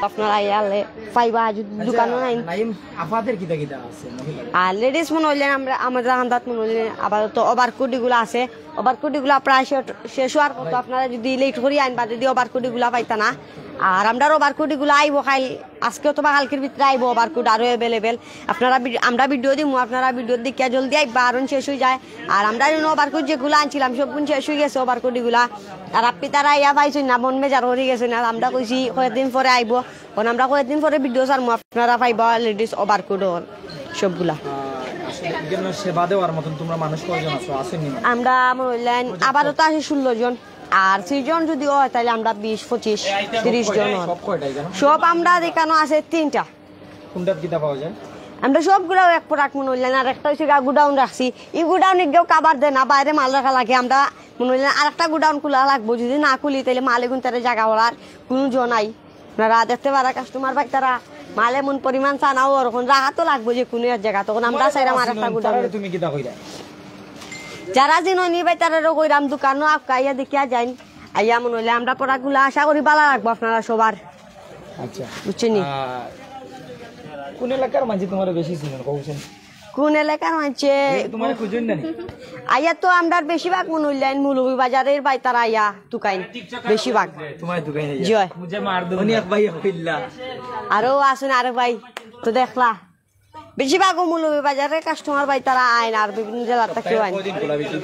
আপনারা আইলে পাইবা, যদি দোকানও নাই। নাইম আপাদের কিতা কিতা আছে মহিলা? আর লেডিস মনে হইলেন আমরা আমাদের আন্দাজ মনে হইলেন আপাতত ওভারকোট এগুলো আছে, ওভারকোট এগুলো প্রায় শেষ- শেষ হওয়ার মতো। আপনারা যদি লেট করি আইন বা যদি ওভারকোট এগুলো পাইতা না, আর আমরা ওভারকোট এগুলো আইবো খাইল আজকে অথবা কালকের ভিতরে আইবো ওভারকোট আরো অ্যাভেলেবেল। আপনারা ভি- আমরা ভিডিও দিমু, আপনারা ভিডিও দেখিয়া জলদি আইবা, আরন শেষ হয়ে যায়। আর আমরা যেন ওভারকোট যেগুলো আনছিলাম সবগুন শেষ হয়ে গেছে ওভারকোট এগুলা। আর আপনি তারা ইয়া পাইছই না, মন বেজার হয়ে গেছে না, আমরা কইছি কয়েকদিন পরে আইবো। কারণ আমরা কয়েকদিন পরে ভিডিও ছাড়মু, আপনারা পাইবা লেডিস ওভারকোট সবগুলা। আহ, আসলে এখানে সেবা দেওয়ার মতন তোমরা মানুষ কয়জন আছো? আসেনি মানে? আমরা মনে হইলেন আবারও তো আছে ষোলো জন, আর সিজন যদি হয় তাহলে আমরা বিশ পঁচিশ তিরিশ জন হন। সব কয়টা এখানে? সব আমরা দেখানো আছে তিনটা। কোনটাত কিতা পাওয়া যায়? আমরা সবগুলাও এক প্রোডাক্ট মনে হইলেন, আর একটা হচ্ছে গা গুডাউন রাখছি। এই গুডাউনে কেউ কাবার দেয় না, বাইরে মাল রাখা লাগে। আমরা মনে হইলেন আর একটা গুডাউন খোলা লাগবো, যদি না খুলি তাহলে মাল এগুন তারা জায়গা ওরার কোনো জো নাই। আপনারা দেখতে পারা কাস্টমার ভাই তারা মাল এমন পরিমাণ চানা ওরকম রাখা তো লাগবো যে কোনো এক জায়গা, তখন আমরা চাইলাম আর একটা গুডাউন। তাহলে তুমি কিতা কইরা? যারা জিননি ভাই তারারও কইরাম দোকানও আপকা আইয়া দেখিয়া যাইন, আইয়া মনে হইলে আমরা প্রোডাক্টগুলো আশা করি ভালো লাগবো আপনারা সবার, আচ্ছা। বুঝছেন নি? আহ, কোন এলাকার মাঝে তোমার বেশি চিনেন কওছেন? কোন এলাকার মাঝে তোমার খুঁজুন না নি? আইয়া তো আমরা বেশিরভাগ মনে হইলেন মৌলভী বাজারের ভাই তারা আইয়া তুকাইন বেশিরভাগ। তোমার দোকানে জি হয়। উনি এক ভাই কইলা। আরো আছেন আরেক ভাই, তো দেখলা বেশিরভাগ মৌলভী বাজারের কাস্টমার ভাই তারা আইন আর বিভিন্ন জেলার থাকেও আইন। কয়দিন খোলা বেশি?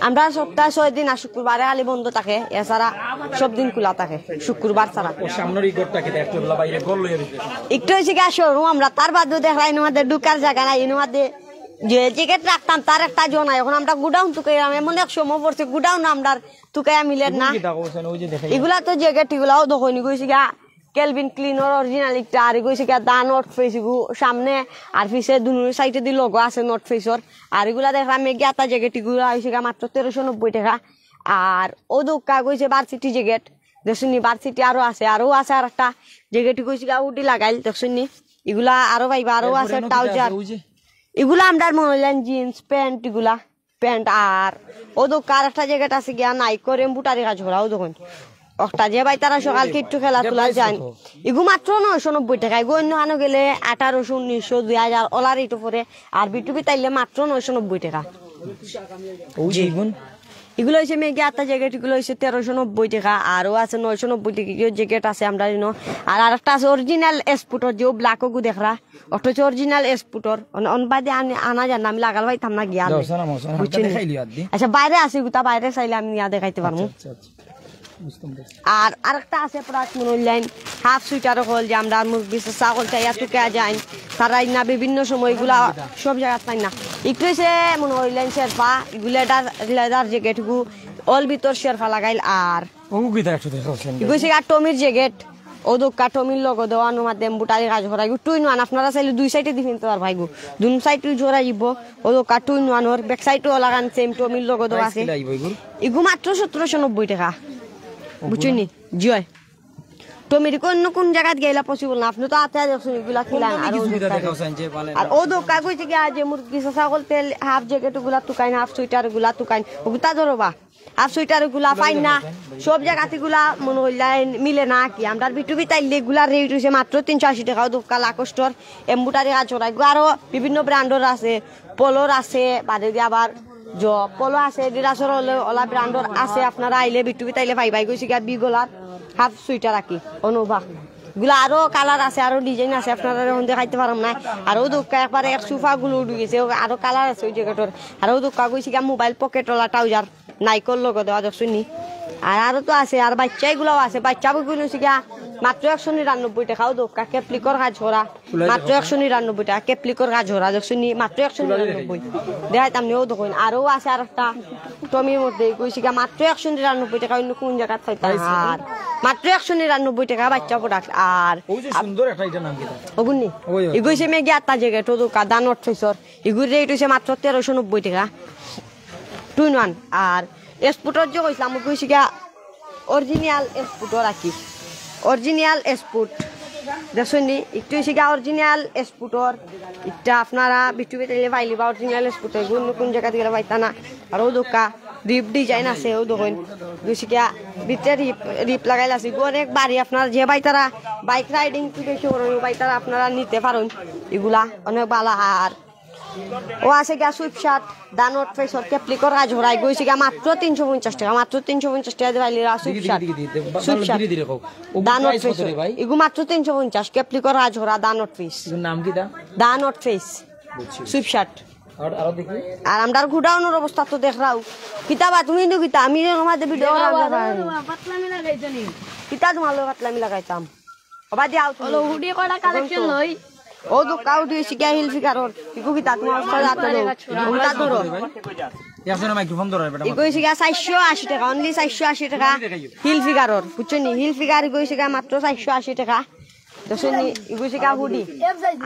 আমরা সপ্তাহে ছয় দিন আর শুক্রবারে খালি বন্ধ থাকে, এছাড়া সব দিন খোলা থাকে শুক্রবার ছাড়া। ও সামনের এই ঘরটা কিতা একটু বলা বাইরে ঘর লইয়া দিতে। একটু হয়েছে গিয়া শোরুম আমরা, তার বাদেও দেখলাম এর মধ্যে ঢুকার জায়গা নাই, এর মধ্যে যে জ্যাকেট রাখতাম তার একটা জো নাই। এখন আমরা গুডাউন তুকাইলাম, এমন এক সময় পড়ছে গুডাউন আমরা তুকাইয়া মিলের না। কিতা কওছেন ওই যে দেখাই। এগুলা তো জ্যাকেট এগুলাও দোকানি গেছে গিয়া কেলভিন ক্লিনর অরিজিনাল একটা, আর গেছে গিয়া দা নর্থ ফেস এগু সামনে আর পিছে দুনো সাইডে দি লোগো আছে নর্থ ফেসর। আর এগুলা দেখলাম মেঘে আতা জ্যাকেট এগুলা হয়েছে গিয়া মাত্র তেরোশো নব্বই টাকা। আর ও দোকা গেছে ভার্সিটি জ্যাকেট, দেখছইন নি, ভার্সিটি আরো আছে, আরো আছে আর একটা জ্যাকেট গেছে গিয়া হুডি লাগাইল, দেখছইন নি? ইগুলা আরো পাইবা, আরো আছে ট্রাউজার। ইগুলা আমরার মনে অইলাইন জিন্স প্যান্ট, ইগুলা প্যান্ট। আর অউ দেখউক্কা আর একটা জ্যাকেট আছে গিয়া নাইকর এমব্রয়ডারি কাজ করা, অউ দেখইন। একটা যে ভাইতারা সকাল কিট্টু খেলাধুলা যাইন, ইগু মাত্র নয়শো নব্বই টেকা। ইগু অইন্য খানো গেলে আঠারোশো, উনিশশো, দুই হাজার, অলা রেটও পড়ে। আর বিটুবি তাইলে মাত্র নয়শো নব্বই টেকা। অউ যে ইগুন? ইগুলা অইছে মেগি আতা জ্যাকেট, ইগুলা অইছে তেরোশো নব্বই টেকা, আরো আছে নয়শো নব্বই টেকা জ্যাকেট আছে আমরার ইনো। আর আরেকটা আছে অরিজিনাল এসপুটর, যে অউ ব্ল্যাক অগু দেখরা, অটা অইছে অরিজিনাল এসপুটর। অন-, অন বাদে আনি-, আনা যায় না, আমি লাগাল পাইতাম না গিয়া। আচ্ছা, বাইরে আছে, গুতা বাইরে চাইলে আমি নিয়া দেখাইতে পারমু। আচ্ছা, আচ্ছা। আর আরেকটা আছে প্রোডাক্ট মনে অইলাইন, হাফ সুইটার অকল, যে আমরার মুরব্বি চাচা অকল চাইয়া তুকা যাইন, তারা ইনা বিভিন্ন সময় ইগুলা সব জাগাত পাইন না। একটু অইছে মনে অইলাইন শেরফা, ইগু লেদার, লেদার জ্যাকেট গু, অল ভিতর শেরফা লাগাইল। আর অগু কিতা একটু দেখাও, সেন ইগু অইছে গিয়া টমির জ্যাকেট, অউ দেখউক্কা টমির logo দেওয়া, অনো মাঝে এমব্রয়ডারি কাজ করা, ইগু টু ইন ওয়ান, আপনারা চাইলে দুই সাইডে দি ফিনতে পারবা। ইগু দুন সাইড ইউজ করা যাইবো। অউ দেখউক্কা টু ইন ওয়ানর, ব্যাক সাইডও লাগান সেম টমির logo দেওয়া আছে। প্রাইস কিলা আইবো ইগুর? ইগু মাত্র সতেরোশো নব্বই টেকা। বুঝছইন নি? জি অয়। টমির ইগু অন্য কুন জাগাত গেলা পসিবল না, আপনে তো আতে দেখছইন ইগুলা কিলা। আর অউ দেখউক্কা গেছে গিয়া যে মুরব্বি চাচা অকল তেল হাফ জ্যাকেট ইগুলা তুকাইন, হাফ সুইটার ইগুলা তুকাইন, অগুতা ধরবা। হাফ সুইটার ইগুলা পাইন না, সব জাগাত ইগুলা মনে অইলাইন মিলে না কি। আমরার বিটুবি তাইলে ইগুলার রেট অইছে মাত্র তিনশো আশি টেকা, অউ দেখউক্কা লাকোস্টর এমব্রয়ডারি কাজ করা। ইগু আরো বিভিন্ন ব্র্যান্ডর আছে, পলোর আছে, বাদে দি আবার জ-, পলো আছে, এডিডাসর অলা, অলা ব্র্যান্ডর আছে। আপনারা আইলে বিটুবি তাইলে পাইবা। ইগু অইছে গিয়া বি গলার হাফ সুইটার আর কি, অনুভা। ইগুলা আরো কালার আছে, আরো ডিজাইন আছে, আপনারারে অখন দেখাইতে পারমু না। আর অউ দেখউক্কা একবারে এক সোফা গুলো উঠি গেছে, আরো কালার আছে অউ জ্যাকেটর। আর অউ দেখউক্কা গেছে গিয়া মোবাইল পকেট অলা ট্রাউজার। নাইকর logo দেওয়া, দেখছইন নি? আর আরো তো আছে, আর বাইচ্চা ইগুলাও আছে। বাইচ্চা বইগুন অইছে গিয়া মাত্র একশো নিরানব্বই টেকা, অউ দেখউক্কা, ক্যাপলিকর কাজ করা, মাত্র একশো নিরানব্বই টেকা, ক্যাপলিকর কাজ করা, দেখছইন নি? মাত্র একশো নিরানব্বই। দেখাইতাম নি, অউ দেখইন, আরো আছে আরেকটা টমির মধ্যে, ইগু অইছে গিয়া মাত্র একশো নিরানব্বই টেকা, অইন্য কুন জাগাত পাইতা না। আর মাত্র একশো নিরানব্বই টেকা বাইচ্চা প্রোডাক্ট। আর অউ যে সুন্দর একটা, ইটার নাম কিতা? অগুন নি? অউ, অউ। ইগু অইছে মেগি আতা জ্যাকেট, অউ দেখউক্কা, দা নর্থ ফেসর। ইগুর রেট অইছে মাত্র তেরোশো নব্বই টেকা, টু ইন ওয়ান। আর এসপুটর যে কইছলাম, অগু অইছে গিয়া অরিজিনাল এসপুটর আর কি, অরিজিনাল এসপুট। দেখছইন নি, ইটা অইছে গিয়া অরিজিনাল এসপুটর। ইটা আপনারা বিটুবি তাইলে পাইলিবা অরিজিনাল এসপুটর, ইগু অন্য কুন জাগাত গেলে পাইতা না। আর অউ দেখউক্কা রিপ ডিজাইন আছে, অউ দেখইন। ইগু অইছে গিয়া ভিতরে রিপ, রিপ লাগাইল আছে। ইগু অনেক ভারি, আপনারা যে ভাইতারা বাইক রাইডিং কি বেশি করইন, অউ ভাইতারা আপনারা নিতে পারইন। ইগুলা অনেক ভালা। আর অউ আছে গিয়া sweep shirt, the North phasor ক্যাপলিকর কাজ করা, ইগু অইছে গিয়া মাত্র তিনশো পঞ্চাশ টেকা, মাত্র তিনশো পঞ্চাশ টেকা দি পাইলিরা sweatshirt. Sweatshirt. The North ফেসর। ইগু মাত্র তিনশো পঞ্চাশ, ক্যাপলিকর কাজ করা, দা নর্থ ফেস। ইগুর নাম কিতা? The North face. বুঝছি। Sweatshirt. আর, আরো দেখি। আর আমরার গুডাউনর অবস্থা তো দেখরাউ। কিতা বা তুমি ইনো কিতা? আমি যে তোমার ভিডিও করার ব্যাপারে। পাতলামি লাগাইছো নি? কিতা তোমার লগে পাতলামি লাগাইতাম? ওবা দি আও তুমি। অলা হুডি কয়টা কালেকশন লই। অউ দেখউক্কা হুডি অইছে গিয়া হিল ফিগারর। ইগু কিতা তোমার অবস্থা জানো? অগুতা ধরো। একজনে মাইক্রোফোন ধরো, বেটা। ইগু অইছে গিয়া চাইরশো আশি টেকা, only চাইরশো আশি টেকা। হিল ফিগারর, বুঝছো নি? হিল ফিগার ইগু অইছে গিয়া মাত্র চাইরশো আশি টেকা। দেখছইন নি, ইগু অইছে গিয়া হুডি।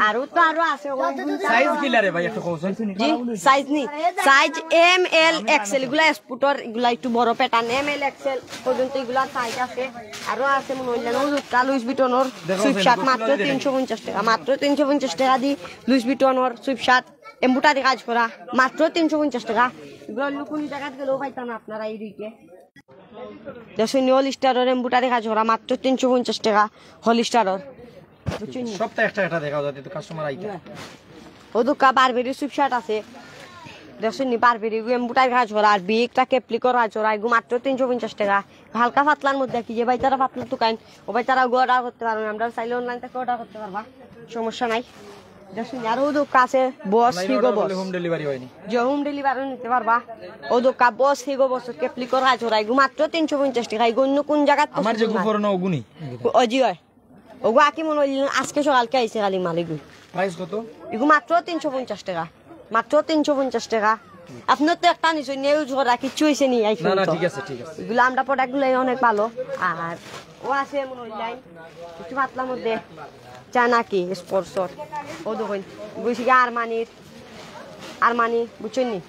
আরো তো আরো আছে, অউ সাইজ কিলা রে ভাই, একটু কওছইন। জি, সাইজ নি? সাইজ এম, এল, এক্সেল, ইগুলা এসপুটর, ইগুলা একটু বড় প্যাটার্ন, এম, এল, এক্সেল পর্যন্ত ইগুলার সাইজ আছে। আরো আছে মনে অইলাইন, অউ দেখউক্কা লুইস ভিটনর সুইপ শার্ট, মাত্র তিনশো পঞ্চাশ টেকা, মাত্র তিনশো পঞ্চাশ টেকা দি লুইস ভিটনর সুইপ শার্ট, এমব্রয়ডারি কাজ করা, মাত্র তিনশো পঞ্চাশ টেকা। ইগুলা অন্য কুন জাগাত গেলেও পাইতা না আপনারা এই রেটে। দেখছইন নি, অল স্টারর এমব্রয়ডারি কাজ করা, মাত্র তিনশো পঞ্চাশ টেকা, অল স্টারর। বুঝছইন নি? সবতা একটা একটা দেখাও, যাতে তো কাস্টমার আইতা। অউ দেখউক্কা বারবেরি সুইপ শার্ট আছে। দেখছইন নি, বারবেরি এমব্রয়ডারি কাজ করা, আর বিগটা ক্যাপলিকর কাজ করা, ইগু মাত্র তিনশো পঞ্চাশ টেকা। হালকা পাতলার মধ্যে কি যে ভাইতারা পাতলা তুকাইন, অউ ভাইতারা অর্ডার করতে পারইন, আমরারে চাইলে অনলাইন থাকি অর্ডার করতে পারবা, সমস্যা নাই। দেখছইন নি, আর অউ দেখউক্কা আছে বস, হিগো বস। হোম ডেলিভারি অয়নি? জি, হোম ডেলিভারি নিতে পারবা। অউ দেখউক্কা বস, হিগো বস, ক্যাপলিকর কাজ করা, ইগু মাত্র তিনশো পঞ্চাশ টেকা, ইগু অন্য কুন জাগাত আমার যে পসিবল না। কুফর না অগুনি? ও জি অয়। অগু আকি মনে অইল আজকে সকালকে আইছে খালি মাল ইগু। প্রাইস কত? ইগু মাত্র তিনশো পঞ্চাশ টেকা, মাত্র তিনশো পঞ্চাশ টেকা। আপনার তো একটা নিছইন, ইউজ করা কিচ্ছু অইছে নি, আইছে না, না, তো। ঠিক আছে, ঠিক আছে। ইগুলা আমরার প্রোডাক্টগুলাই অনেক ভালো। আর অউ আছে মনে অইল লাইন, একটু পাতলার মধ্যে, চা নাকি স্পন্সর। অউ দেখইন, ইগু অইছে গিয়া আরমানির, আরমানি, বুঝছইন নি?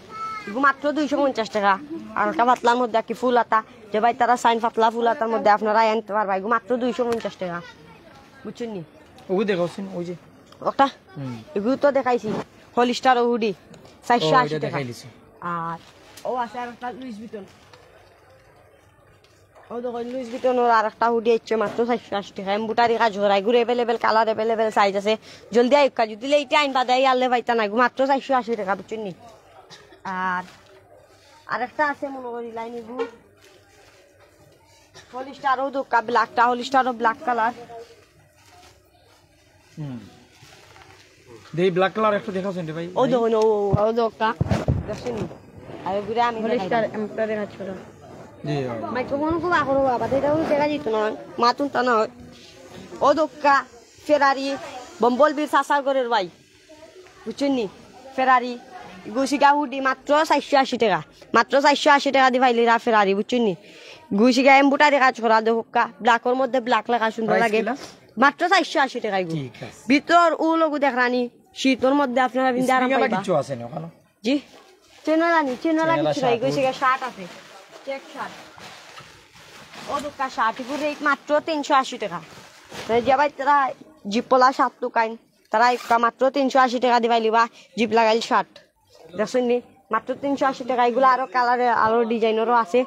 ইগু মাত্র দুইশো পঞ্চাশ টেকা। আর হালকা পাতলার মধ্যে আর কি ফুল আতা। যে ভাই তারা সাইন পাতলা ফুল আতার মধ্যে আপনারা আনতে পারবা, এগু মাত্র দুইশো পঞ্চাশ টাকা, বুঝছেন নি? ওগু দেখাওছেন, ওই যে। ওটা? হুম। এগু তো দেখাইছি, হলিস্টার হুডি, ও, চারশো আশি এটা টাকা। দেখাই দিছি। আর ও আছে আর একটা লুইস ভিটন। ও দেখো, লুইস ভিটনর আর একটা হুডি আইছে মাত্র চারশো আশি টাকা। এমব্রয়ডারি কাজ করা, এগুর available colour, available size আছে। জলদি আইক্কা, যদি লেটে আইন বাদে আইলে পাইতা না, এগু মাত্র চারশো আশি টাকা, বুঝছেন নি? আর আরেকটা আছে মনে করি লাইন এগু। হলিস্টারও দোকা, ব্ল্যাকটা, হলিস্টারও ব্ল্যাক কালার। হুম। দে, ব্ল্যাক কালার একটা দেখাও সেন্টে ভাই। ও দেখুন, ও, ও, ও দোকা। দেখছেন নি? আর ঘুরে আমি দেখাই হলিস্টার দিই। এমটা দেখা ছিল। জি, হ্যাঁ। মাইক্রোফোন খুব আখরো বাবা, এটাও দেখা যেত না, মাতুন তা না হয়। ও দোকা, ফেরারি, বম্বল বীর সাসার ঘরের ভাই। বুঝছেন নি? ফেরারি, গুছিগা হুডি মাত্র চারশো আশি টাকা। মাত্র চারশো আশি টাকা দি পাইলিরা ফেরারি, বুঝছেন নি? গুছিগা এমব্রয়ডারি কাজ করা দেখুক্কা, ব্ল্যাকর মধ্যে ব্ল্যাক লেখা সুন্দর প্রাইস লাগে। কিলা? মাত্র চারশো আশি টাকা এগু। ঠিক আছে। ভিতর ও লোগো দেখরানি, শীতর মধ্যে আপনারা বিন্দা আরাম স্প্রিং এলা পাইবা। কিচ্ছু আছে না ওখানে? জি? চেনলা নি, চেনলা চেনলা কিচ্ছু নাই, শার্ট, গুছিগা শার্ট আছে। Check shirt. ও দোকা শার্ট, এগুর রেট মাত্র তিনশো আশি টাকা। মানে যে ভাই তারা জিপলা শার্ট দোকান, তারা একটা মাত্র তিনশো আশি টাকা দি পাইলিবা, জিপ লাগাইল শার্ট। দেখছেন নি? মাত্র তিনশো আশি টাকা। এগুলা আরো কালারে, আরো ডিজাইনেরও আছে।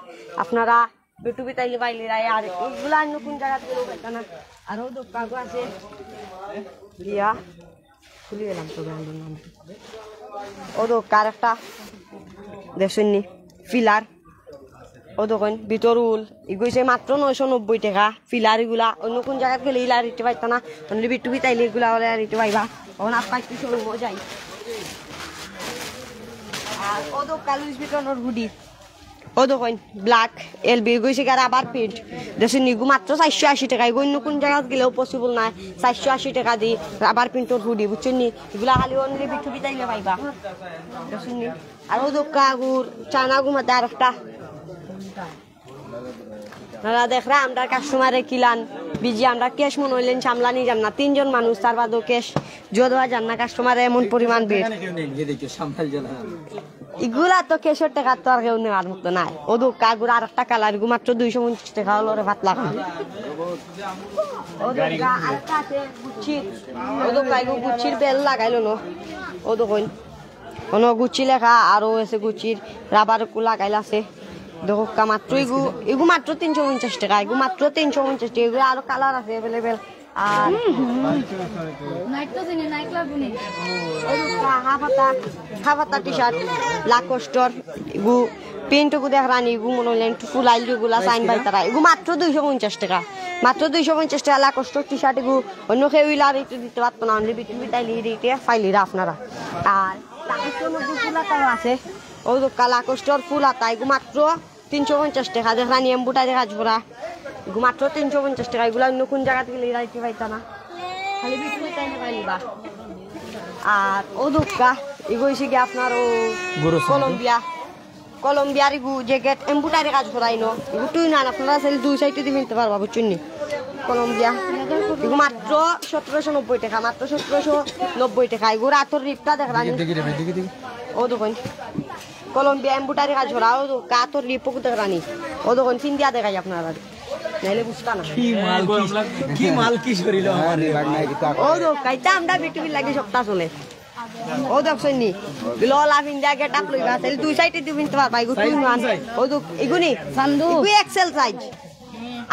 আপনারা YouTube-এ তাইলে পাইলিরা। আর এগুলা অন্য কোন জায়গা থেকে পাইতা না। আরো দোকানও আছে। দিয়া খুলি গেলাম তো, brand-এর নাম। ও দোকা আরেকটা। দেখছেন নি? ফিলার। ও দেখুন, ভিতর উল, এগু অইছে মাত্র নয়শো নব্বই টাকা। ফিলার এগুলা অন্য কোন জায়গাত গেলে ইলা রেটে পাইতা না, only B two B তাইলে এগুলা ওলা রেটে পাইবা। এখন আপনার কি শোরুমও যাই। আর ও দোকা লুইস ভিটনর হুডি, ও দেখুন, ব্ল্যাক এলবি এগু অইছে গা রাবার প্রিন্ট। দেখছেন নি, এগু মাত্র চারশো আশি টাকা। এগু অন্য কোন জায়গাত গেলেও পসিবল নায়। চারশো আশি টাকা দি রাবার প্রিন্টর হুডি, বুঝছেন নি? এগুলা খালি only B two B তাইলে পাইবা। দেখছেন নি? আর ও দোকা এগুর, চায়না এগুর মধ্যে আরেকটা। আপনারা দেখরা, আমরা কাস্টমারে কিলান বিজি, আমরা ক্যাশ মনে অইলে সামলানি যার না। তিনজন মানুষ, তার বাদেও ক্যাশ জুয়া দেওয়া যার না, কাস্টমারে এমন পরিমাণ ভিড়। এখানে কেউ নেই, গিয়ে দেখো, সামলাল যার না। ইগুলা তো ক্যাশর টাকা তো আর কেউ নেওয়ার মতো নাই। ও দোকা এগুর আরেকটা কালার, এগু মাত্র দুইশো পঞ্চাশ টাকা অইলো রে পাতলা খান। ও দোকা আরেকটা আছে গুচ্ছির, ও দোকা এগু গুচ্ছির বেল লাগাইলো না। ও দেখুন। অনো গুচি লেখা, আরো আছে গুচির রাবার কু লাগাইল আছে। দেখুক্কা মাত্র এগু, এগু মাত্র তিনশো পঞ্চাশ টাকা, এগু মাত্র তিনশো পঞ্চাশ টাকা, এগু আরো কালার আছে available। আর নাইট তো চিনি, নাইট ক্লাব নি। এগু হা-, হাফাতা, হাফাতা টি শার্ট, লাকোস্টর, এগু প্রিন্ট এগু দেখরানি, এগু মনে অইলে একটু ফুলাইল যেগুলা সাইন বাইতারা, এগু মাত্র দুইশো পঞ্চাশ টাকা, মাত্র দুইশো পঞ্চাশ টাকা লাকোস্টর টি শার্ট এগু। অন্য কেউ ইলা রেটে দিতে পারতো না, only B two B তাইলে ই রেটে পাইলিরা আপনারা। আর লাকোস্টর মধ্যে ফুল আতাও আছে, ও দোকা লাকোস্টর ফুল আতা, এগু মাত্র তিনশো পঞ্চাশ টাকা, দেখরানি এমব্রয়ডারি কাজ করা, এগু মাত্র তিনশো পঞ্চাশ টাকা, এগুলা অন্য কোন জায়গাত গেলে ইলা রেটে পাইতা না, খালি B two B তাইলে পাইলিবা। আর ও দোকা, এগু অইছে গিয়া আপনার ও গুরু সঙ্গে। কলম্বিয়া, কলম্বিয়ার এগু জ্যাকেট এমব্রয়ডারি কাজ করাইনো। এগু টুইন আন, আপনারা চাইলে দুই সাইডে দি পিনতে পারবা, বুঝছইন নি? কলম্বিয়া। এগু মাত্র সতেরোশো নব্বই টাকা, মাত্র সতেরোশো নব্বই টাকা। এগু আতর রিপটা দেখরানি। দেখি, দেখি রে ভাই, দেখি, দেখি। ও দেখইন। কলম্বিয়া এমব্রয়ডারি কাজ করা, ও আতর রিপ দেখরানি। ও দেখইন, পিন্দিয়া দেখাই আপনারা। নাইলে বুঝতা না। কি মাল, কি, কি মাল, কি শরীর আমার। ও দেখো, কাইতা আমরা B two B লাগি সপ্তাহ চলে। ও দেখছইন নি? ললা পিন্দা গেট আপ লইবা, তাইলে দুই সাইডে দি পিনতে পারবা, এগু টুইন আন। ও দেখ, এগু নি? সান্দু। এগু XL সাইজ।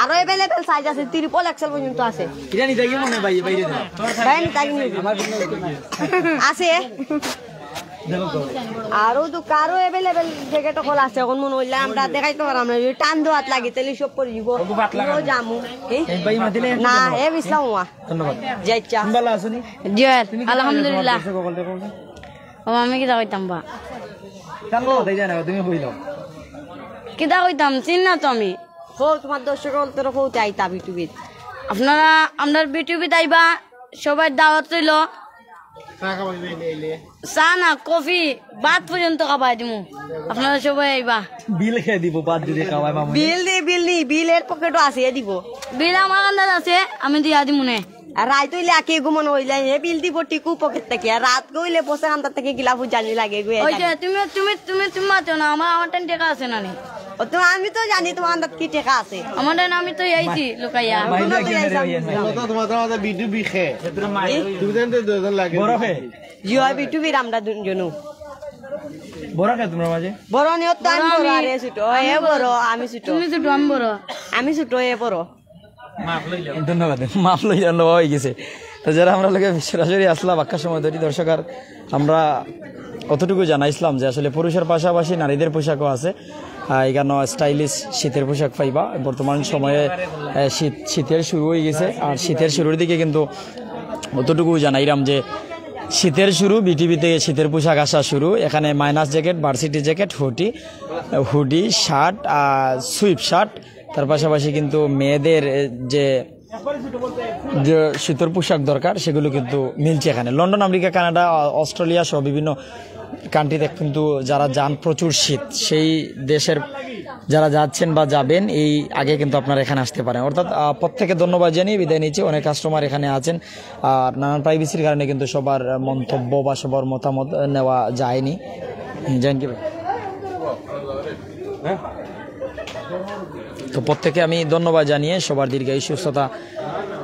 আরো available সাইজ আছে, triple XL পর্যন্ত আছে। এটা নিতে গিয়ে মনে হয় বাইরে, বাইরে দেন। ভাই, নিতে গিয়ে নিতে। আছে। দেখো তো। আরো তো কারো available জ্যাকেট অকল আছে, অখন মনে অইলে আমরা দেখাইতে পাররাম না, যদি টান দেওয়াত লাগে, তাইলে সব পড়ি দিব। ওগু বাত লাগানো। ও জামু। এ? এই ভাই, মাতিলে না, হে বিসলাম ওয়া। ধন্যবাদ। জি, আচ্ছা। তুমি ভালা আছো নি? জি, তুমি কি আলহামদুলিল্লাহ। দর্শক অকলরে কও না? ও, আমি কিতা কইতাম বা? তার কথা জানো, তুমি কইলো। কিতা কইতাম, চিন না তো আমি। কও, তোমার দর্শক অকলরে কও, তে আইতা B two B। আপনারা আমরার B two B ত আইবা, সবাই দাওয়াত রইলো। চা খাওয়াইবে, এলে, এলে। চা না, কফি, ভাত পর্যন্ত খাবাই দিমু। আপনারা সবাই আইবা। বিল কে দিব, ভাত যদি খাওয়াই মামু? বিল দি, বিল নি, বিল এর পকেটো আছে, এ দিব। বিল আমার কান্দাত আছে, আমি দিয়া দিমু নে। আর রাইত অইলে আকি ঘুমানো অইলে, এ বিল দিব টিকু পকেট থাকি। আর রাত গইলে বসে কান্দাত থাকি গিলা ফুজানি লাগে গো, এ ওই যে জানি। তুমি, তুমি, তুমি, তুমি মাতো না, আমার, আমার টান টেকা আছে না নি? ও তো আমি তো জানি তোমার আন্দাজ কি টেকা আছে। আমার নাম আমি তো আইছি লুকাইয়া। কোনো তো এই সামনে মূলত তোমাদের মাঝে বিটু বিখে। তুমি জানতে দুজন লাগে। বড় হে? জি হয় বিটু বির আমরা দুজনও। বড় কে তোমরা মাঝে? বড় নিয়ত তো আমি বড়, আরে ছোট। ও, এ বড়, আমি ছোট। তুমি ছোট, আমি বড়। আমি ছোট, এ বড়। ধন্যবাদ। মাফ লই জানো হয়ে গেছে। তো যারা আমরা লগে সরাসরি আসলাম বাক্কা সময় ধরি দর্শক, আর আমরা অতটুকু জানাইছিলাম যে আসলে পুরুষের পাশাপাশি নারীদের পোশাকও আছে। আহ, এখানে স্টাইলিশ শীতের পোশাক পাইবা। বর্তমান সময়ে আহ, শীত শীতের শুরু হয়ে গেছে, আর শীতের শুরুর দিকে কিন্তু অতটুকু জানাইলাম যে শীতের শুরু, বিটিভিতে শীতের পোশাক আসা শুরু। এখানে minus jacket, varsity jacket, hoodie, hoodie, shirt, sweep shirt, তার পাশাপাশি কিন্তু মেয়েদের এ, যে যে শীতের পোশাক দরকার সেগুলো কিন্তু মিলছে এখানে। লন্ডন, আমেরিকা, কানাডা, অ- অস্ট্রেলিয়া সহ বিভিন্ন কান্ট্রিতে কিন্তু যারা যান প্রচুর শীত, সেই দেশের যারা যাচ্ছেন বা যাবেন এই আগে কিন্তু আপনারা এখানে আসতে পারেন। অর্থাৎ আহ, প্রত্যেকে ধন্যবাদ জানিয়ে বিদায় নিচ্ছি। অনেক কাস্টমার এখানে আছেন, আর নানান প্রাইভেসির কারণে কিন্তু সবার মন্তব্য বা সবার মতামত নেওয়া যায়নি। জান কি ভাই? তো প্রত্যেকে আমি ধন্যবাদ জানিয়ে সবার দীর্ঘায়ু সুস্থতা